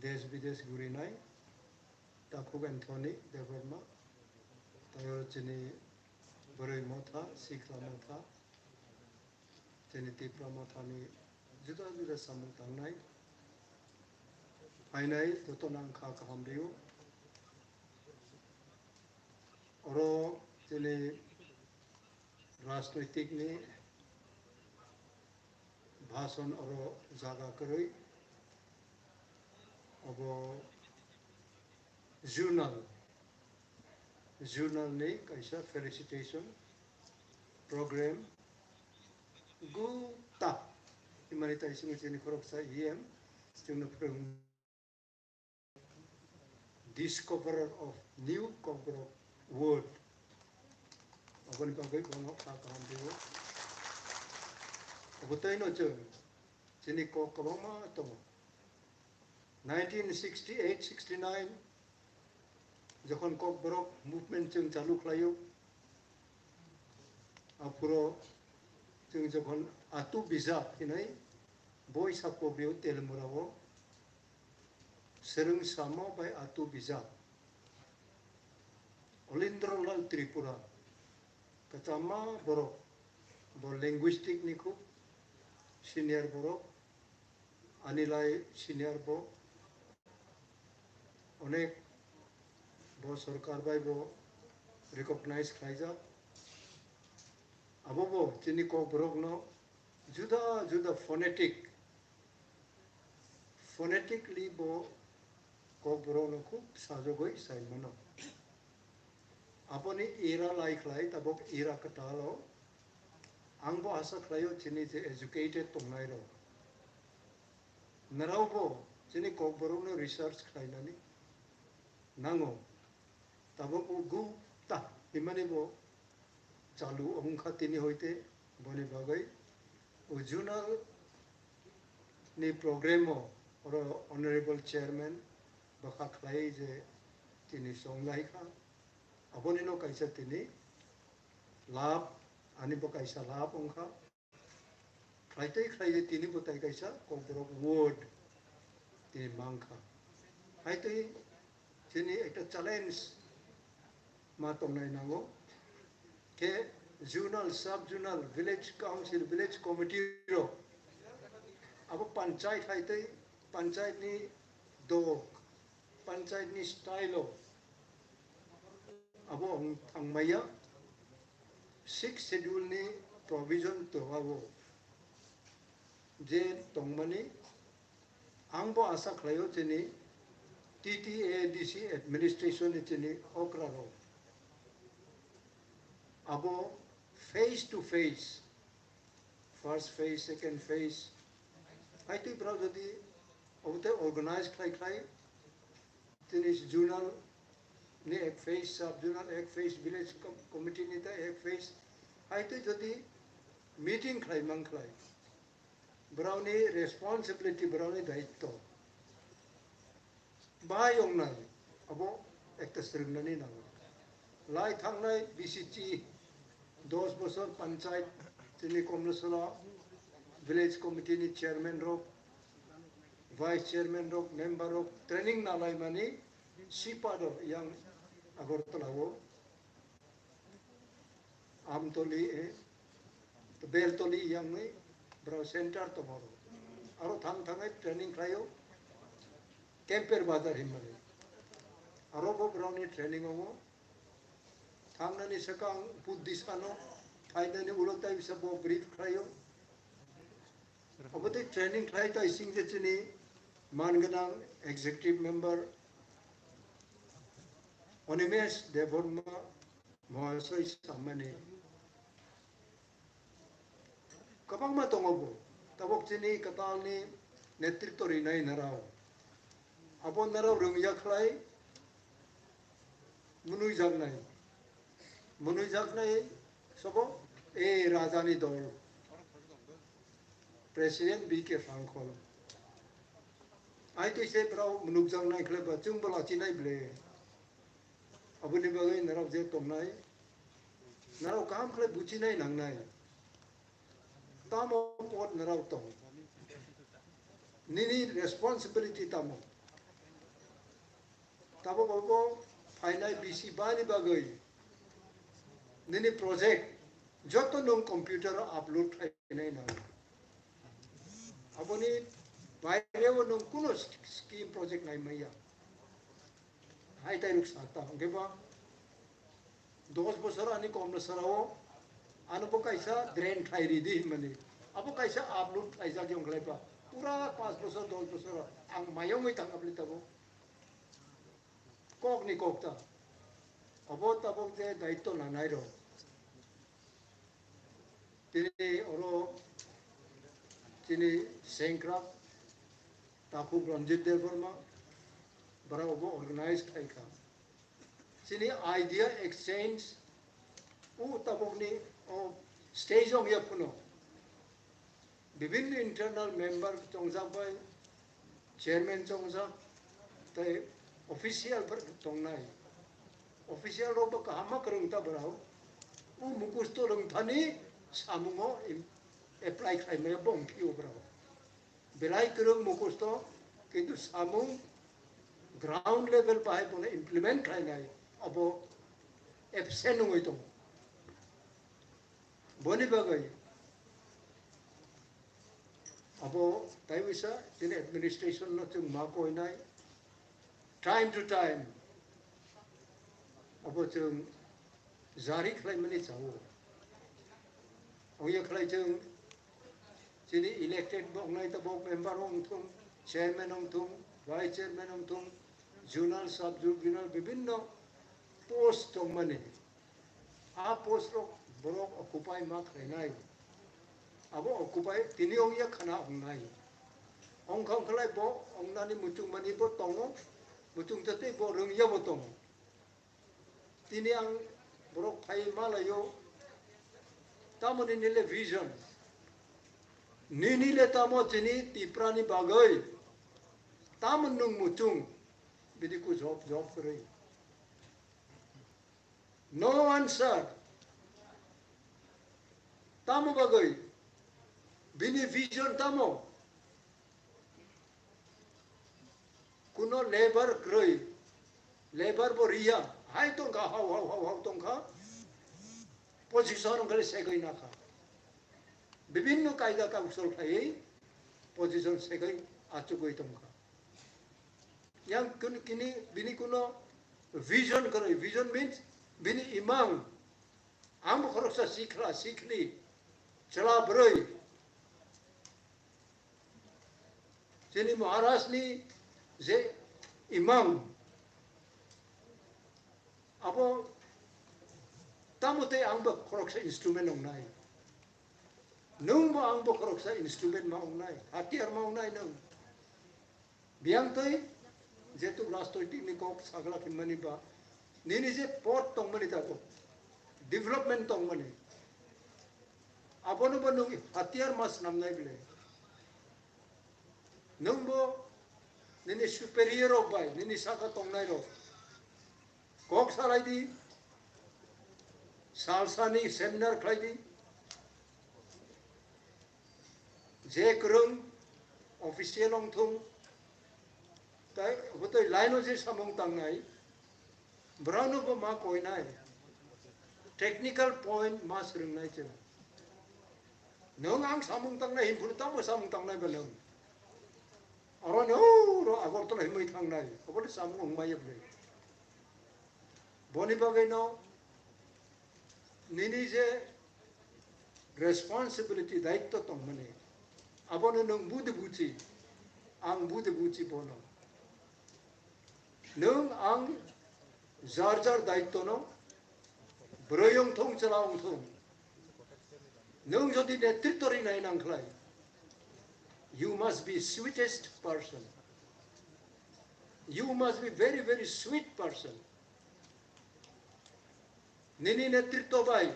desh bidesh gurinai, Takhuk Anthony Debbarma, tai oro chini Bwrwi Motha, Sikla Motha, chini Tipra Mothani juda juda samung tangnai, phainai jotono ang kha kaham rio. Oro chini rajnoitik ni bhasan oro jaga kwrwi, obo journal, journal ni kaisa felicitation program gota himani tai simi chini khoroksa E M chwngno phwrwng. Discoverer of new Kokborok word. Aboni bagwi bono kha kaham rio. Abo tei no chwng chini kok kwbangma tongo. Nineteen sixty-eight sixty-nine jokhon Kokborok movement chwng chalu khlaio, aphuro chwng jokhon Atu Bijap hinwi boi sakpobrio Telimura o, Swrwng Samo bai Atu Bijap, Olindro Lal Tripura, kwchama borok, bo linguistic ni khub senior borok, ani lai senior bo, onek bo sorkar bai bo recognize khlaijak. Abo bo chini Kokborok no juda juda phonetic, phonetically bo Kokborok no khub sajagwi sai mano. Aboni era lai khlai tabok era kwtal o ang bo asa khlaio chini je educated tongnai rok. Nrao bo chini Kokborok no research khlainani nango. Tabok o gupta himani bo chalu wngkha tini hoite boni bagwi o journal ni program o oro honorable chairman bwkha khlai je tini chonglai kha. Aboni no kaisa tini lab, ani bo kaisa lab wngkha. Khlaitwi khlaitwi tini bo tai kaisa Kokborok word tini mankha. Haitwi chini ekta challenge ma tongnai nango. Khe zonal, sub zonal, village council, village committee rok abo panchayat haitwi panchayat ni dok, panchayat ni style o abo ang thangmaya sixth schedule ni provision to abo je tongmani ang bo asa khlaio chini T T A D C administration ni chini okra rok abo face to face, first phase, second phase, haitwi brao jodi obote organize khlai khlai, tini zonal ni ek phase, sub zonal ek phase, village com-, committee ni ta ek phase, haitwi jodi meeting khlai mang khlai, brao ni responsibility, brao ni daitto. Bahai wngnai, abo ekta swrwngnani nango. Lai thangnai B C C, dos bosor panchayat, chini Komlosora village committee ni chairman rok, vice chairman rok, member rok training nalaimani sipa do yang Agartala o. Amtoli, eh, Beltoli yangwi, brao center tongo aro. Aro thang thangwi training khlaio, Kemper Bazar hinmani. Aro bo brao ni training o thangnani swkang Buddhist ano, phainani ulo tai bisa bo brief khlaio. Obo tei training khlai tai sing je chini man gwnang executive member Animesh Debbarma Mahasoi samani. Kwbangma tongo bo. Tabok chini kwtalni netritw rinai narao. Abo narao rwngya khlai mwnwi jaknai. Mwnwi jaknai sobo e rajani dol. President B K Phangkhol. Ai twi se brao mwnwi jaknai khlai ba chwng bo lachinai ble. Aboni bagwi narao je tongnai. Narao kaham khlai buchinai nangnai. Tamo pod narao tong. Nini responsibility tamo. Tabok obo phainai B C bani bagwi. Nini project joto nwng computer o upload khlainai nang. Aboni baire o nwng kuno scheme project nai maya. Hai tai ruk sakta hwnkhe ba dos bosor ani komla sarao ano bo kaisa drain khlai ridi hinmani. Abo kaisa upload khlaijak yong khlai ba. Pura panch bosor, dos bosor ang mayongwi thang abli tabo. Kokni kokta. Abo tabok je daitto nanai rok. Tini oro chini sengkrak Takhuk Ranjit Debbarma, bara obo organize khai kha. Chini idea exchange o tabokni o stage ong ya phuno. Bibhinno internal member chongjak bai, chairman chongjak, tei official tongnai. Official rok bo kaham ma kwrwng ta borok. O mukhusto rwngthani samungo im-, apply khlaimaya bong phio borok. Belai kwrwng mukhusto, kintu samung ground level bahai bono implement khlainai abo absent wngwi tongo. Boni bagwi abo taiwisa chini administration no chwng ma koinai, time to time abo chwng jari khlaimani chao. Oya khlai chwng chini elected bo wngnai tabok member wngthung, chairman wngthung, vice chairman wngthung, zonal, sub zonal, bibhinno post tongmani. A post rok borok occupy ma khlainai. Abo occupy tini ongya khana ongnai. Ongkha ongkhalai bo ongnani muchungmani bo tongo, muchung tatwi bo rwngya bo tongo. Tini ang borok phai malaio, tamoni nile vision. Nini le tamo chini Tiprani bagwi. Tamon nung muchung. Bidi ku job, job kwrwi. No answer. Tamo bagwi? Bini vision tamo? Kuno labour kwrwi, labour bo riya, hai tongkha, hau, hau, hau, hau tongkha, position wngkhale segwi nakha. Bibhinno kaida kausol khaiwi position segwi achugwi tongkha. Yang kun-, kini, bini kuno vision kwrwi, vision means bini imang, ang bo khoroksa sikla, sikli, chwla bwrwi, chini Maharajni je imang, abo tamo tei ang bo khoroksa instrument wngnai. Nwng bo ang bo khoroksa instrument ma wngnai, hatiyar ma wngnai nwng. Biyang twi jetu rajnoitik ni kok sagla khinmani ba, nini je pot tongmani tabuk, development tongmani, abono bo nwng hatiyar ma swnamnai bile. Nwng bo nini superior rok bai, nini saka tongnai rok kok salai di, salsani seminar khlai di, je kwrwng official wng thung, tai bwtwi line o je samung tangnai, borokno bo ma koinai, technical point ma swrwngnai chwng. Nwng ang samung tangnai hinphuru tamo samung tangnai ba nwng? Aro ni o ro Agartala himwi thangnai, oboni samung wngmaya bwle. Boni bagwino nini je responsibility, daitto tongmani, Abono nwng budi buchi, ang budi buchi bono. Nwng ang jar jar daitto no, bwrwi wng thung, chwla wng thung. Nwng jodi netritto rinai nang khlai, you must be sweetest person. You must be very, very sweet person. Nini netritto bai,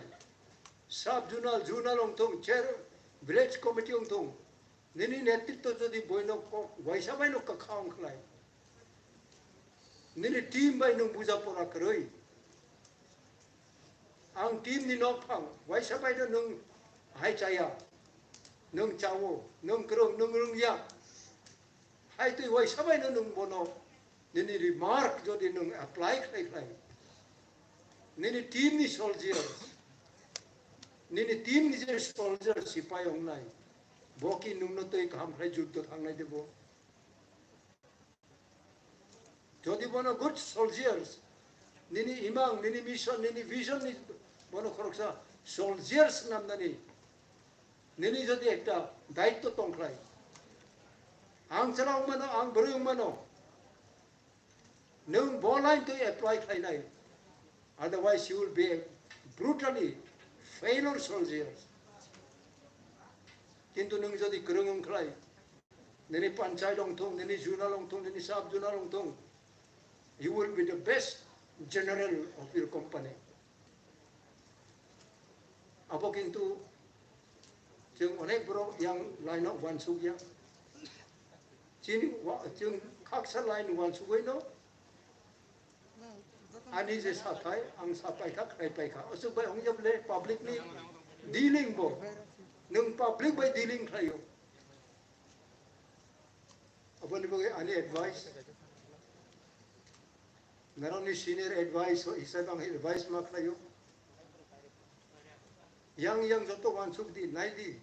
sub zonal, zonal wng thung, chair, village committee wng thung, nini netritto jodi boino kok waisa baino kwkha wng khlai, nini team bai nwng buja pora kwrwi, ang team ni nok phang waisa baino nwng hai chaya, nwng chawo, nwng kwrwng, nwng rwngya. Hai twi waisa baino nwng bono nini remark jodi nwng apply khlai khlai, nini team ni soldiers, nini team ni je soldier sipai wngnai, bo ki nwngno twi kaham khlai juddo thangnai de bo? Jodi bono good soldiers, nini imang, nini mission, nini vision ni bono khoroksa soldiers namnani nini jodi ekta daitto tongkhlai, ang chwla wngmano, ang bwrwi wngmano, nwng bo line twi apply khlainai, otherwise you will be a brutally failure soldiers. Kintu nwng jodi kwrwng wng khlai, nini panchayat wng thung, nini zonal wng thung, nini sub zonal wng thung, you will be the best general of your company. Abo kintu chwng onek borok yang line o uansukya. Chini wa-, chwng khaksa line uansugwi no ani je sathai, ang sapai kha, khlai pai kha. Aswk bai wngya bole public ni dealing bo. Nwng public bai dealing khlaio. Aboni bagwi ani advice, norokni senior advice hisabe ang advice ma khlaio. Yang yang joto uansuk di, nai di.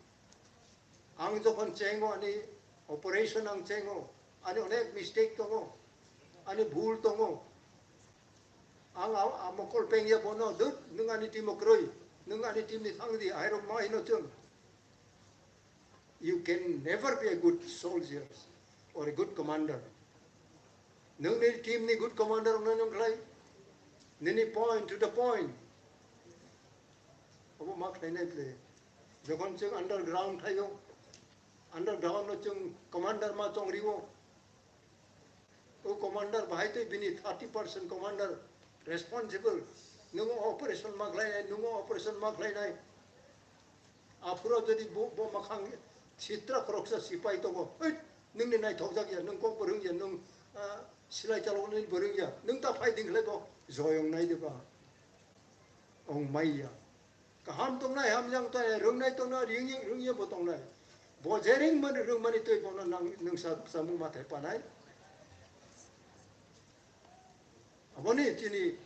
Ang jokhon chengo ani operation ang chengo, ani onek mistake tongo, ani bhul tongo. Ang a, a mokol pengya bono, dut, nwng ani team o kwrwi, nwng ani team ni thang di, ahairok ma hino chwng. You can never be a good soldier or a good commander. Nwng ni team ni good commander wngna nang khlai, nini point to the point. Obo ma khlainai ble. Jokhon chwng underground thaio, underground no chwng commander ma chongriwo. O commander bahai twi bini thirty percent commander responsible. Nwng o operation ma khlainai, nwng o operation ma khlainai. Aphuru jodi bo, bo makhang sitra khoroksa sipai tongo, "Hei, nwngni naithokjak ya, nwng kok bo rwngya, nwng, ah, silai chaloknani bo rwngya, nwng ta phai di," khlai bo joyong nai de ba? Ong maya. Kaham tongnai, hamjang tongnai, rwngnai tongnai, rwngya, rwngya bo tongnai. Bo je rwngmani, rwngmani twi bono nang, nwng sa-, samung mathai panai. Aboni tini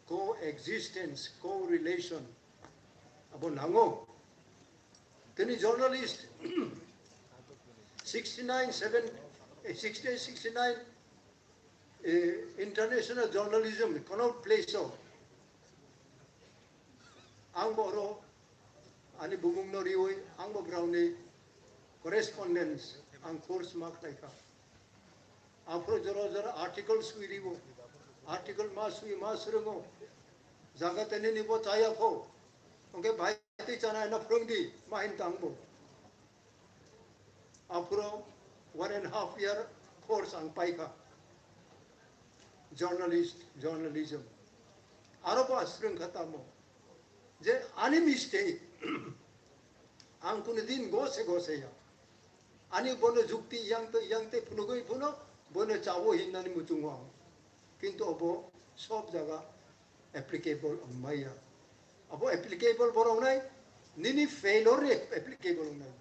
co-existence, co-relation abo nango. Tini journalist sixty-nine, seven, eh, sixty-eight, sixty-nine, eh, international journalism, Connaught Place o ang bo oro ani bumung no riwi ang bo brao ni correspondence ang course ma khlai kha. Aphuru jora jora article sui ribo, article ma sui ma swrwngo, jaga tene ni bo chaya kho, hwnkhe bhai twi chana hino phwrwng di ma hin tang bo. Aphuru one and half year course ang paikha. Journalist, journalism. Aro bo aswrwng kha tamo. Je ani mistake, ang kuno din gose gose ya. Ani bono jukti yang to, yang te phunugwi phuno, bono chawo hinnani muchungo ang. Kintu obo sob jaga applicable wngmaya. Abo applicable borok nai, nini failure ni applicable wngnai.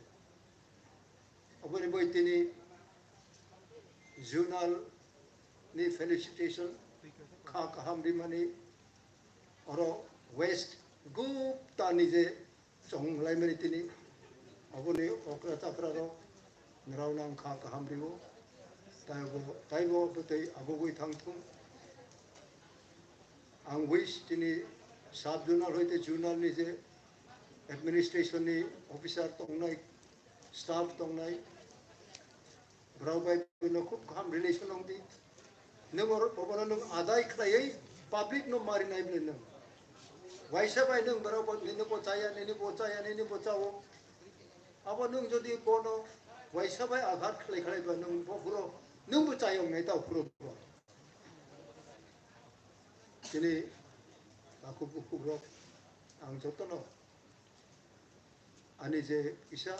Aboni bai tini Junal ni felicitation kha kaham rimani oro West Gupta ni je chong laimani tini aboni okra chakra rok nrao nang kha kaham rio. Taibo, taibo bwtwi abogwi thang thung. Ang wish tini sub zonal hoite zonal ni je administration ni officer tongnai staff tongnai, borok bai no khub kaham relation wng di. Nwng oro, obono nwng adai khlaiwi public no marinai bwle nwng. Waisa bai nwng borok bo nini bo chaya, nini bo chaya, nini bo chao. Abo nwng jodi bono waisa bai aghat khlai khlai ba nwng bo phuro, nwng bo chayong nai ta phuro bo. Chini takhuk bukhuk rok ang jotono ani je kisa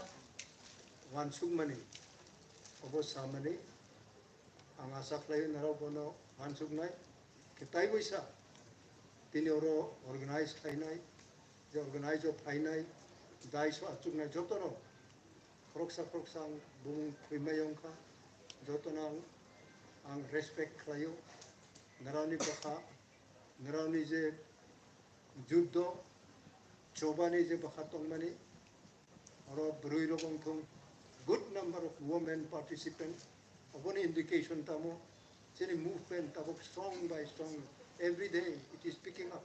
wansukmani obo samani ang asa khlai narok bono wansuknai khe taibo isa tini oro organize khlainai je organize o phainai daiso achuknai jotono khoroksa khoroksa ang bumung thwimai wngkha jotono ang, ang respect khlaio. Nrani bwkha, nrani je juddo chobani je bwkha tongmani, oro bwrwi rok wngthung, good number of women participant, oboni indication tamo, chini movement tabuk strong by strong, every day it is picking up.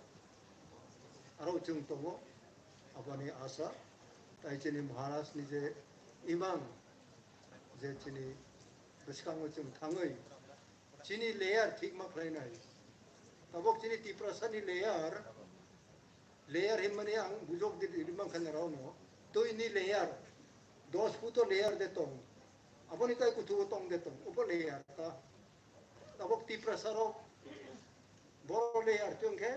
Aro chwng tongo, aboni asa, tai chini Maharaj ni je imang, je chini bwskango chwng thangwi, chini layer thik ma khlainai. Tabuk chini Tiprasa ni layer, layer himani ang bujok di, di mankha na rao no. Twi ni layer, dos foot o layer de tong. Aboni tai kuthu o tong de tong. Obo layer ta. Tabuk Tiprasa rok, boro layer chwng khe,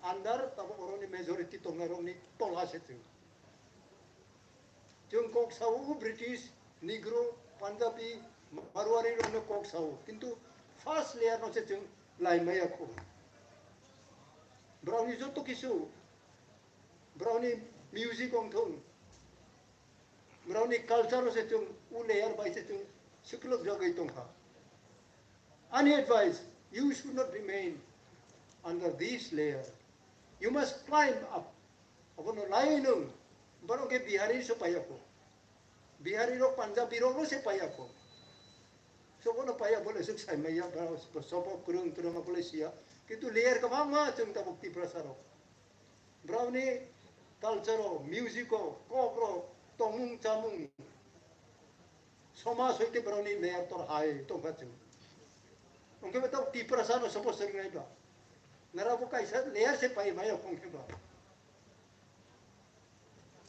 under, tabuk oroni majority tongnai rokni tola se chwng. Chwng kok sao, British, Negro, Punjabi, Marwari rokno kok sao. Kintu first layer no se chwng lai maya kho. Borokni joto kisu, borokni music wngthung, borokni culture o se chwng, u layer bai se chwng, swklwk jagwi tongkha. Any advice, you should not remain under this layer. You must climb up. Abono lai nwng, borok khe Bihari se paiya kho. Bihari rok, Punjabi rok no se paiya kho. Sobo no paiya bole suk sai maya, borok sobo kwrwng kwrwng bole siya. Kintu layer kwbangma chwng tabuk Tiprasa rok. Borokni culture o, music o, kok rok, tongmung chamung, somaj hoite borokni layer tor hai tongkha chwng. Wngkhe bo tabuk Tiprasa no sobo swrwngnai ba. Nara bo kaisa layer se pai maya wngkhe ba.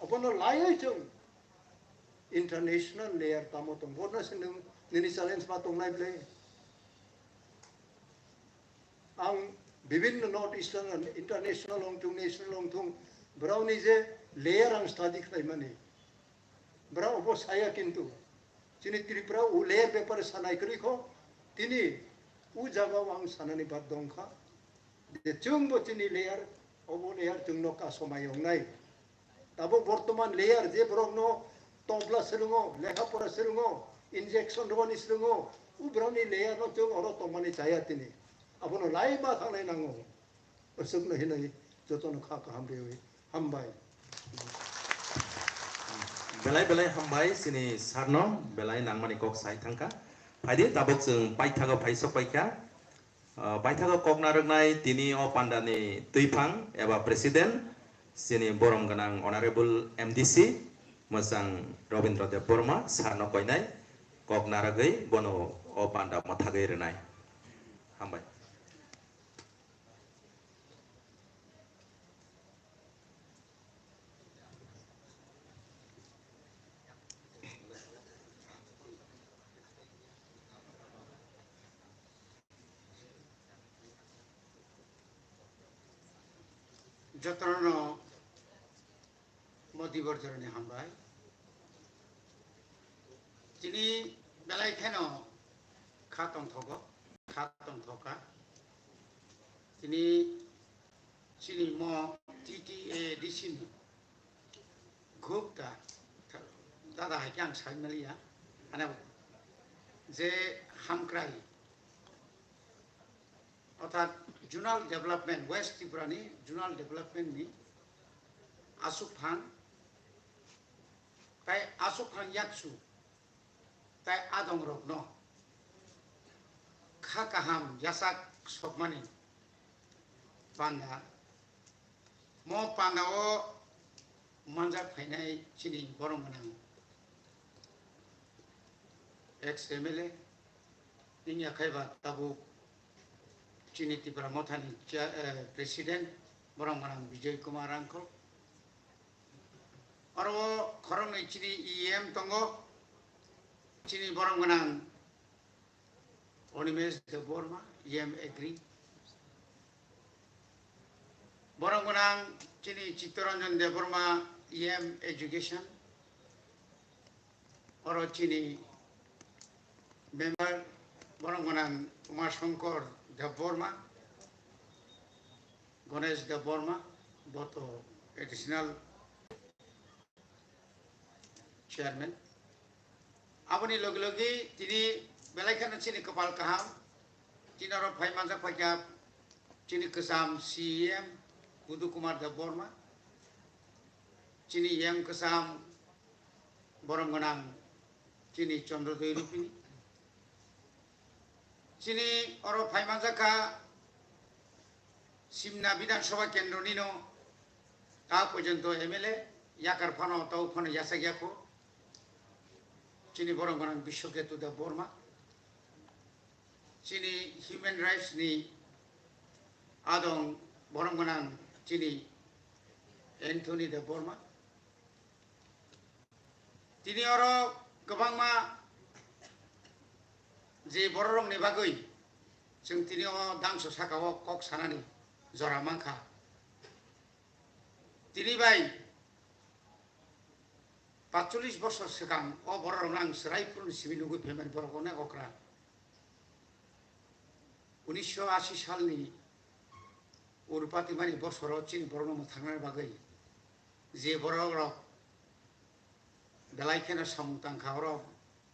Obono laiwi chwng international layer tamo tong. Bono se nwng nini challenge ma tongnai bwle. Ang bibinno North Eastern, international wngthung, national wngthung, borokni je layer ang study khlaimani. Borok obo saya kintu. Chini Tripura o layer bepare sanai kwrwi kho. Tini o jaga o ang sanani bad dongkha. Je chwng bo chini layer, obo layer chwngno kasomai wngnai. Tabuk bortoman layer je borokno tobla swrwngo, lekha pora swrwngo, injection rwani swrwngo, o borokni layer no chwng oro tongmani chaya tini. Abono lai ma thangnai nango. Aswkno hinwi jotono kha kaham rwi hambai. Belai belai hambai chini sir no, belai nangmani kok sai thangkha. Phaidi tabuk chwng paithago phai sok paikha. Ah, paithago kok narwknai tini o pandani twiphang eba president, chini borom gwnang honorable M D C, mwchang Robindra Debbarma sir no koinai kok narwgwi bono o panda mwthagwi rwnai. Hambai. Jotono Modi borjorni hambai. Chini belai kheno kha tongthogo, kha tongthoka. Chini, chini mo T T A D C ni gupta dada hai khe ang sai maliya. Ano je hamkrai, orthat zonal development, West Tripura ni zonal development ni aswk phang, tai aswk phang yaksu, tai adong rokno kha kaham yachak sokmani panda, mo panda o manjak phainai chini borom gwnang ex M L A, wngya khai ba tabuk chini Tipra Mothani chair, eh, president, borok gwnang Bijoy Kumar Rangkhol. Oro khoroknwi chini E M tongo, chini borok gwnang Animesh Debbarma, E M Agri. Borok gwnang chini Chittaranjan Debbarma, E M Education. Oro chini member borok gwnang Uma Shankar Debbarma, Ganesh Debbarma, boto additional chairman. Aboni logi logi tini belai kheno chini kwpal kaham. Tini oro phai manjak phaikha chini kwcham C E M Udu Kumar Debbarma, chini E M kwcham borom gwnang chini Chandra Doi Rupini. Chini oro phai manjak kha Simna Bidhan Sabha Kendro nino ta porjonto M L A yakar phano tau phano yachak yakho. Chini borom gwnang Biswaketu Debbarma. Chini human rights ni adong borom gwnang chini Anthony Debbarma. Tini oro kwbangma je bororokni bagwi chwng tini o dangso saka o kok sanani jora mankha. Tini bai patchollis bosor swkang o bororokno ang chwrai phuruni simi nugwi phaimani borok onek okra. Unisho ashi salni Urupati mani bosoro chini borokno mwthangnani bagwi je borok rok belai kheno samung tangkha, oro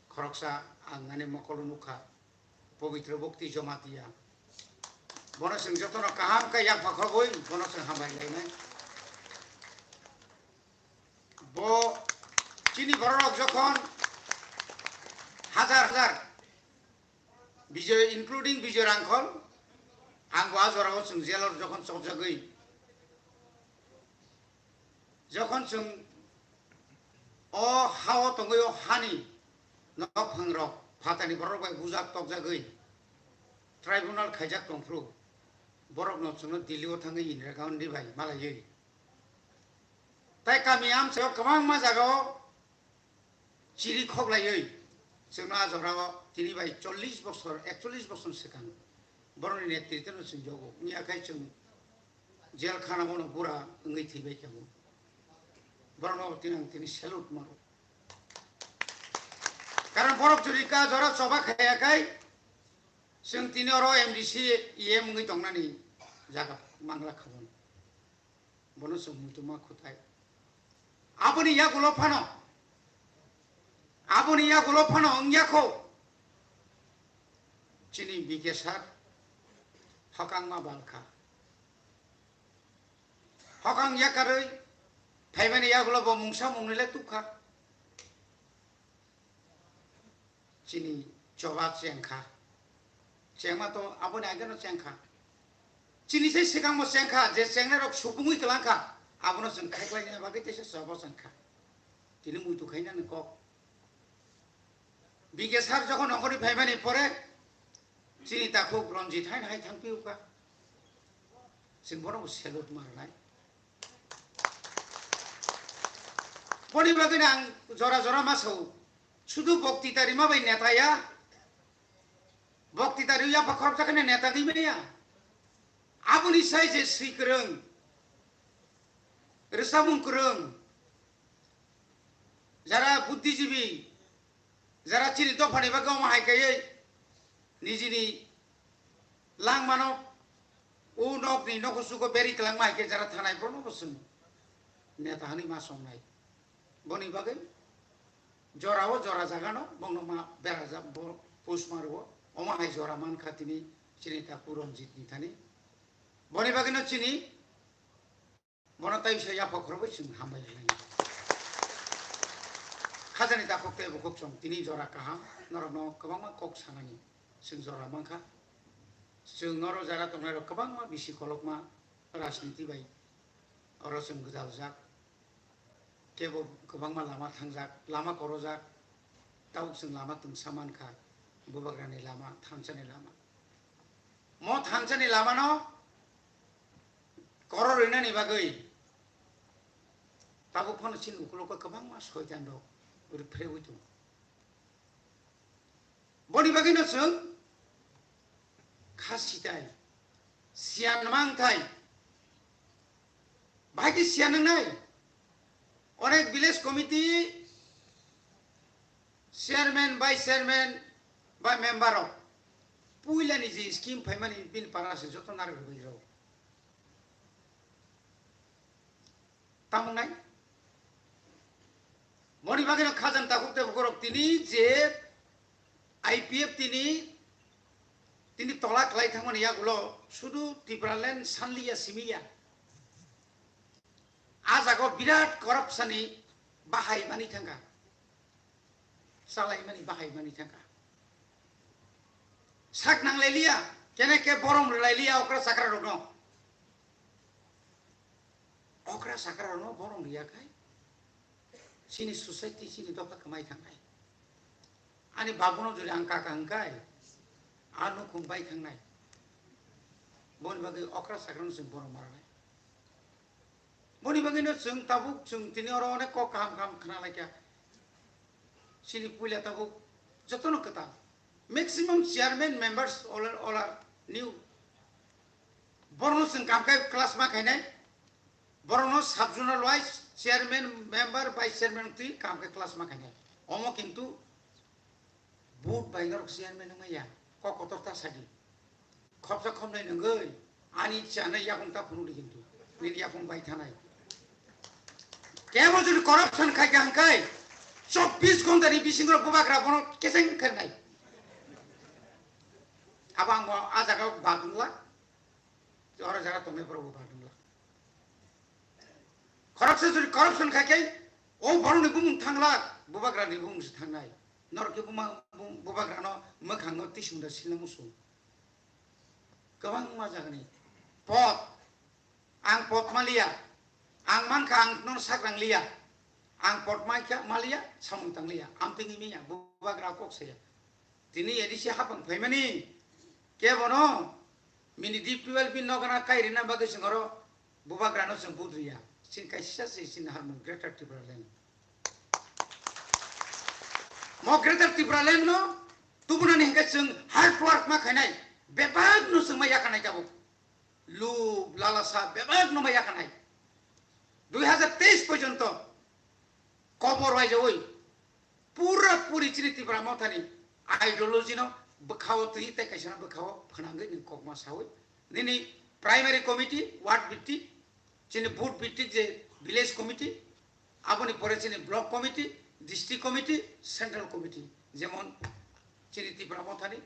khoroksa ang nani mokolo nukha, Pabitra Bhakti Jamatia. Bono chwng jotono kaham khe yak phakhogwi bono chwng hambai lainai. Bo chini borok rok jokhon hajar hajar Bijoy, including Bijoy Rangkhol, ang bo a jorao chwng jail o jokhon chopjagwi, jokhon chwng o ha o tongwi o hani nokphang rok phatani borok bai bujak tokjagwi tribunal khaijak tongphuru, borok no chwngno Delhi o thangwi Indira Gandhi bai malaiwi Tai kami amchaio kwbangma jagao chiri khoklaiwi chwngno a jorao tini bai chollish bosor, ekchollish bosor swkang borokni netrito no chwng jogo wngya khe chwng jail khana bono bura wngwi thwibai tongo. Borokno tini ang tini salute mano. Karon borok jodi ka jora choba khaya khai chwng tini oro M D C E M wngwi tongnani jaga mangla kha bono. Bono chwng muitu ma khutai. Aboni yagulo phano, aboni yagulo phano wngya kho. Chini B K sir hokang ma balkha. Hokang yakarwi phaimani yagulo bo mungsa mungnile tukha. Chini choba chengkha. Chengma to aboni ageno chengkha. Chini se sikangmo chengkha, je chengnai rok supungwi kwlangkha. Abono chwng khaiklaina bagwi teisa choba chengkha. Tini muitu khainani kok. B K sir jokhon nongkhorni phaimani pore, chini takhuk Ranjit haino hai thangpiyokha. Chwng bono bo salute ma rwnai. Boni bagwi ang jora jora ma sao. Sudu boktita rima bai neta ya. Boktita rwi yapha khoroksa kheno neta wngwi maya. Aboni sai je swi kwrwng, rwchapmung kwrwng, jara buddhijibi, jara chini dophani bagwi omo hai kaiwi nijini langmano o nokni nogo sugo beri kwlangma hai khe jara thanai bono bo chwng neta hwnwi ma songnai. Boni bagwi jora o jora jagano bongno ma berajak bo post ma rwo. Omo hai jora mankha tini chini takhuk Ranjit ni thani. Boni bagwino chini bono tai bisa yapha khorokbai chwng hambai rwnai. Khajani takhuk tei bukhuk chwng tini jora kaham norokno kwbangma kok sanani chwng jora mankha. Chwng oro jara tongnai rok kwbangma bisi kolokma rajniti bai oro chwng gwdaljak. Kebo kwbangma lama thangjak, lama korojak. Tabuk chwng lama tungsa mankha, bubagrani lama, thansani lama. Mo thansani lamano koror rinani bagwi tabuk phano chini ukulogo kwbangma soitan rok rwphrewi tongo. Boni bagwino chwng kha sitai, siyan mangthai, bahai khe siyan wngnai. Onek village committee chairman, vice chairman, ba member rok puilani je scheme phaimani bini para se joto narwk rwui rw. Tamo nai? Boni bagwino khajang takhuk tei bukhurok tini je I P F tini, tini tola khlai thangmani yagulo sudu Tipraland sanliya simiya. A jaga birat corruption ni bahai mani thangkha. Chalaimani bahai mani thangkha. Sak nanglai liya, kene ke borom rwlai liya okra chakra rokno. Okra chakra rokno borom riya khai chini society, chini dopha kwmai thangnai. Ani babuno jodi ang kaka hwnkhai, a nukhung bai thangnai. Boni bagwi okra chakra no chwng borom maranai. Boni bagwino chwng tabuk chwng tini oro onek kok kaham kaham khna laikha. Chini puila tabuk jotono kwtal. Maximum chairman members all are, all are new. Borokno chwng kam khai class ma khainai. Borokno sub zonal wise chairman, member, vice chairman twi kam khai class ma khainai. Omo kintu vote bai norok chairman wngmaya. Kok kotor ta sadi. Khopsa khopnai nungwi ani chanai yakung ta phunukdi kintu. Nini yakung bai thanai. Kebo jodi corruption khai kha hwnkhai chobbish ghonta ni bisingo bubagra bono keseng khainai. Abo ang bo a jaga badungla. Oro jaga tongnai borok bo badungla. Khoroksa jodi corruption khai khe o borokni bumung thanglak, bubagrani bumung se thangnai. Norok khe buma-, bu-, bubagrano mwkhangno tisung da silna musu. Kwbangma jagani pot, ang pot maliya, ang mankha ang nono sakrang liya, ang pot maikha maliya, samung tang liya, amtwngwi miya, bubagra kok saya. Tini A D C hapang phaimani, kebono mini D P L B nogana kairina bagwi chwng oro bubagrano chwng vote riya. Chini kaisa se chini harmon Greater Tipraland. Mo Greater Tipraland no tubunani hwnkhe chwng hard work ma khainai, bebak no chwng ma yakarnai tabuk. Lub, lalasa, bebak no ma yakarnai. Dui hazar teis porjonto kobor waijawi pura puri chini Tipra Mothani ideology no bwkhao twi tei kaisa no bwkhao phnangwi ni kokma sawi. Nini primary committee, ward bitti, chini booth bitti je village committee, aboni pore chini block committee, district committee, central committee, jemon chini Tipra Mothani,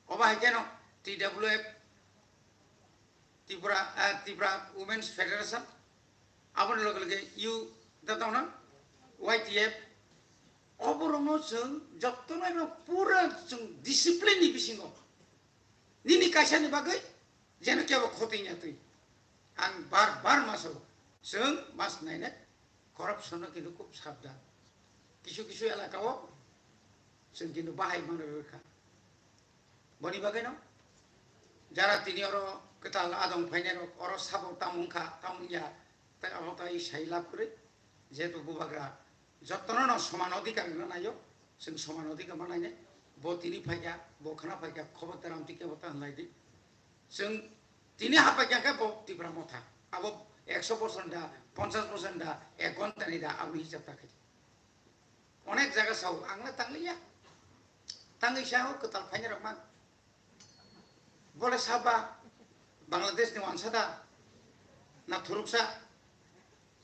obo hai kheno T W F, Tripura, eh, Tripura Women's Federation, aboni loge loge U, da tongna, Y T F, oborokno chwng jotono eno pura chwng discipline ni bisingo nini kaisani bagwi jeno kebo khotoi ya twi. Ang bar bar ma sao, chwng mas nainai corruption no kintu khub sabdan. Kisu kisu elaka o chwng kintu bahai mano rwkha. Boni bagwino jara tini oro kwtal adong phainai rok oro sabo tamung kha, tamung ya, tei abo tai sai lab kwrwi, jehetu bubagra jotono no soman odhikar rwna naio, chwng soman odhikar ma nainai, bo tini phaikha, bo khna phaikha, khobor daram tike bo ta hwnlai di. Chwng tini hapai kha khe bo Tipra Motha, abo ekso bosor da, ponchash bosor da, ek ghonta ni da, abo hisab ta khe. Onek jaga sao, ang le tangliya. Tangwi sao kwtal phainai rok man. Bole saba Bangladesh ni wansa da na thuruksa.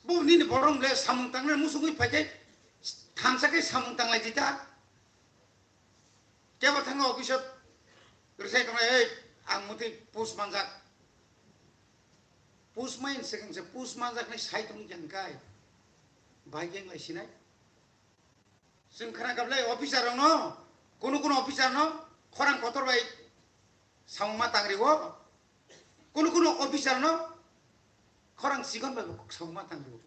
Bo nini borok le samung tangnai musungwi phai khe thansa khe samung tanglai di ta. Kebo thangwi office o rwsai tongnai, "Ei, ang mutwi post manjak." Post main second se post manjak nai sai tongwi khe hwnkhai bai khe wnglai sinai. Chwng khna kha bwlai officer rokno, kunu kunu officer no khorang kotor bai samung ma tang rio, kunu kunu officer no khorang chikon bai bo samung ma tang rio.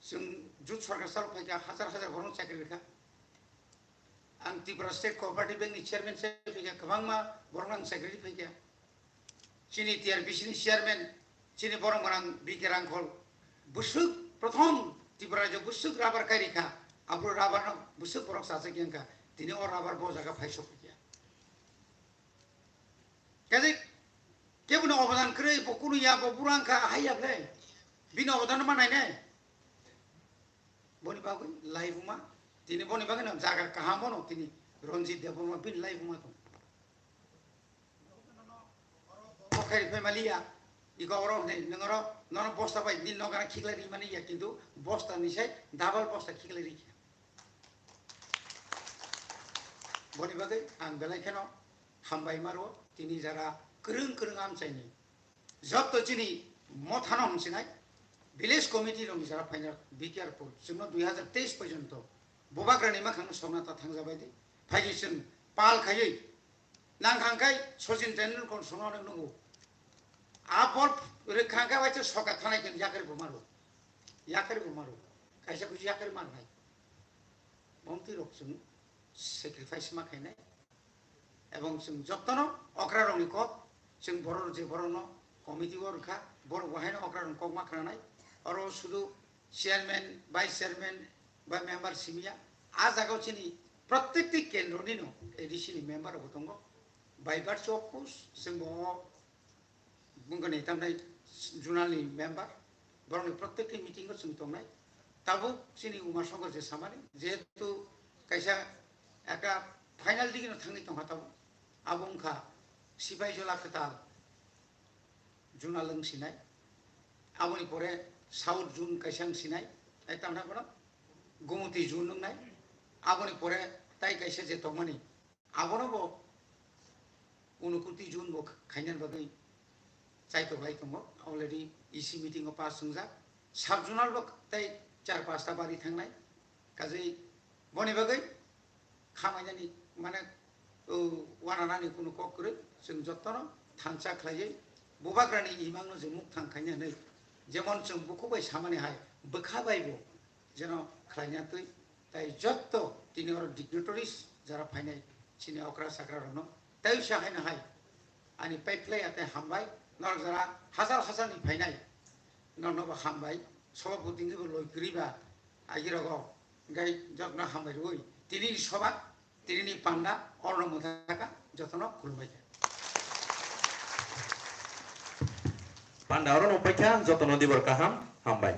Chwng jut sarkar salo phai kha, hajar hajar borok no chakri rwkha. Ang Tripura State Cooperative Bank ni chairman se phaikha, kwbangma borok ang secretary phaikha. Chini T R B C ni chairman, chini borok manang B K Rangkhol. Bwswk prothom Tripura rajyo bwswk rubber kairikha, abro rubber no bwswk borok chajak yang kha, tini o rubber bo jaga phai sokphaikha. Kaje keboni obodan kwrwi, bo kunu ya, bo burang kha, hai ya ble. Bini obodan no manai ne. Boni bagwi live wngma, tini boni bagwi no jaga kaham bono tini Ranjit Debbarma bini live wngma tong. Bokhari family ya, iko oro hwnwi nwng oro nono bosta bai nini nokara khiklai ri mani ya, kintu bosta ni sai double bosta khiklai ri kha. Boni bagwi ang belai kheno hambai maro tini jara kwrwng kwrwng amchaini. Jotto chini mothano hwnsinai village committee rokni jara phaina B K R pur chwngno dui hazar teis porjonto bubagrani makhangno sokna ta thangjabai di. Phaidi chwng pal khaiwi nang khangkhai Sachin Tendulkar songno nang nungo. A bol rwkha khe waisa soka thanai khe yakari bo maro. Yakari bo maro. Kaisa kuchi yakari mar nai. Bomti rok chwng sacrifice ma khainai. Ebong chwng jottono okrarokni kok, chwng borok je borokno committee o rwkha, borok bo haino okrarokni kok ma khnanai. Oro sudu chairman, vice chairman ba member simiya, a jagao chini prottekti kendro nino A D C ni member rokbo tongo. By virtue of course, chwng bo Bungkani tamnai zonal ni member, borokni prottekti meeting o chwng tongnai. Tabuk chini Uma Shankar je samani, jehetu kaisa ekta final digi no thangwi tongkha tabuk. Abo wngkha Sipaijala kwtal zonal wng sinai. Aboni pore South zone kaisa wng sinai. Ai tamna kono Gumoti zone wngnai. Aboni pore tai kaisa je tongmani. Abono bo unukuti zone bo khainani bagwi chaitok lai tongo. Already E C meeting o pass wngjak. Sub zonal bo tai char pasta bari thangnai. Kajwi boni bagwi khamainani mane, o, wananani kunu kok kwrwi. Chwng jottono thansa khlaiwi bubagrani imangno je mukthang khaina hwnwi. Jemon chwng bukhuk bai samani hai bwkha bai bo jeno khlaina twi. Tai jotto tini oro dignitaries jara phainai chini okra sakra rokno tai sa haino hai ani paiphlai ate hambai norok jara hachal hachal ni phainai norokno bo hambai soba buting bo loi kwrwi ba agi rogo gai jotno hambai rwi tini ni soba tini ni panda orno mutaka jotono khulumbai kha. Panda oro no paikha jotono dibor kaham hambai.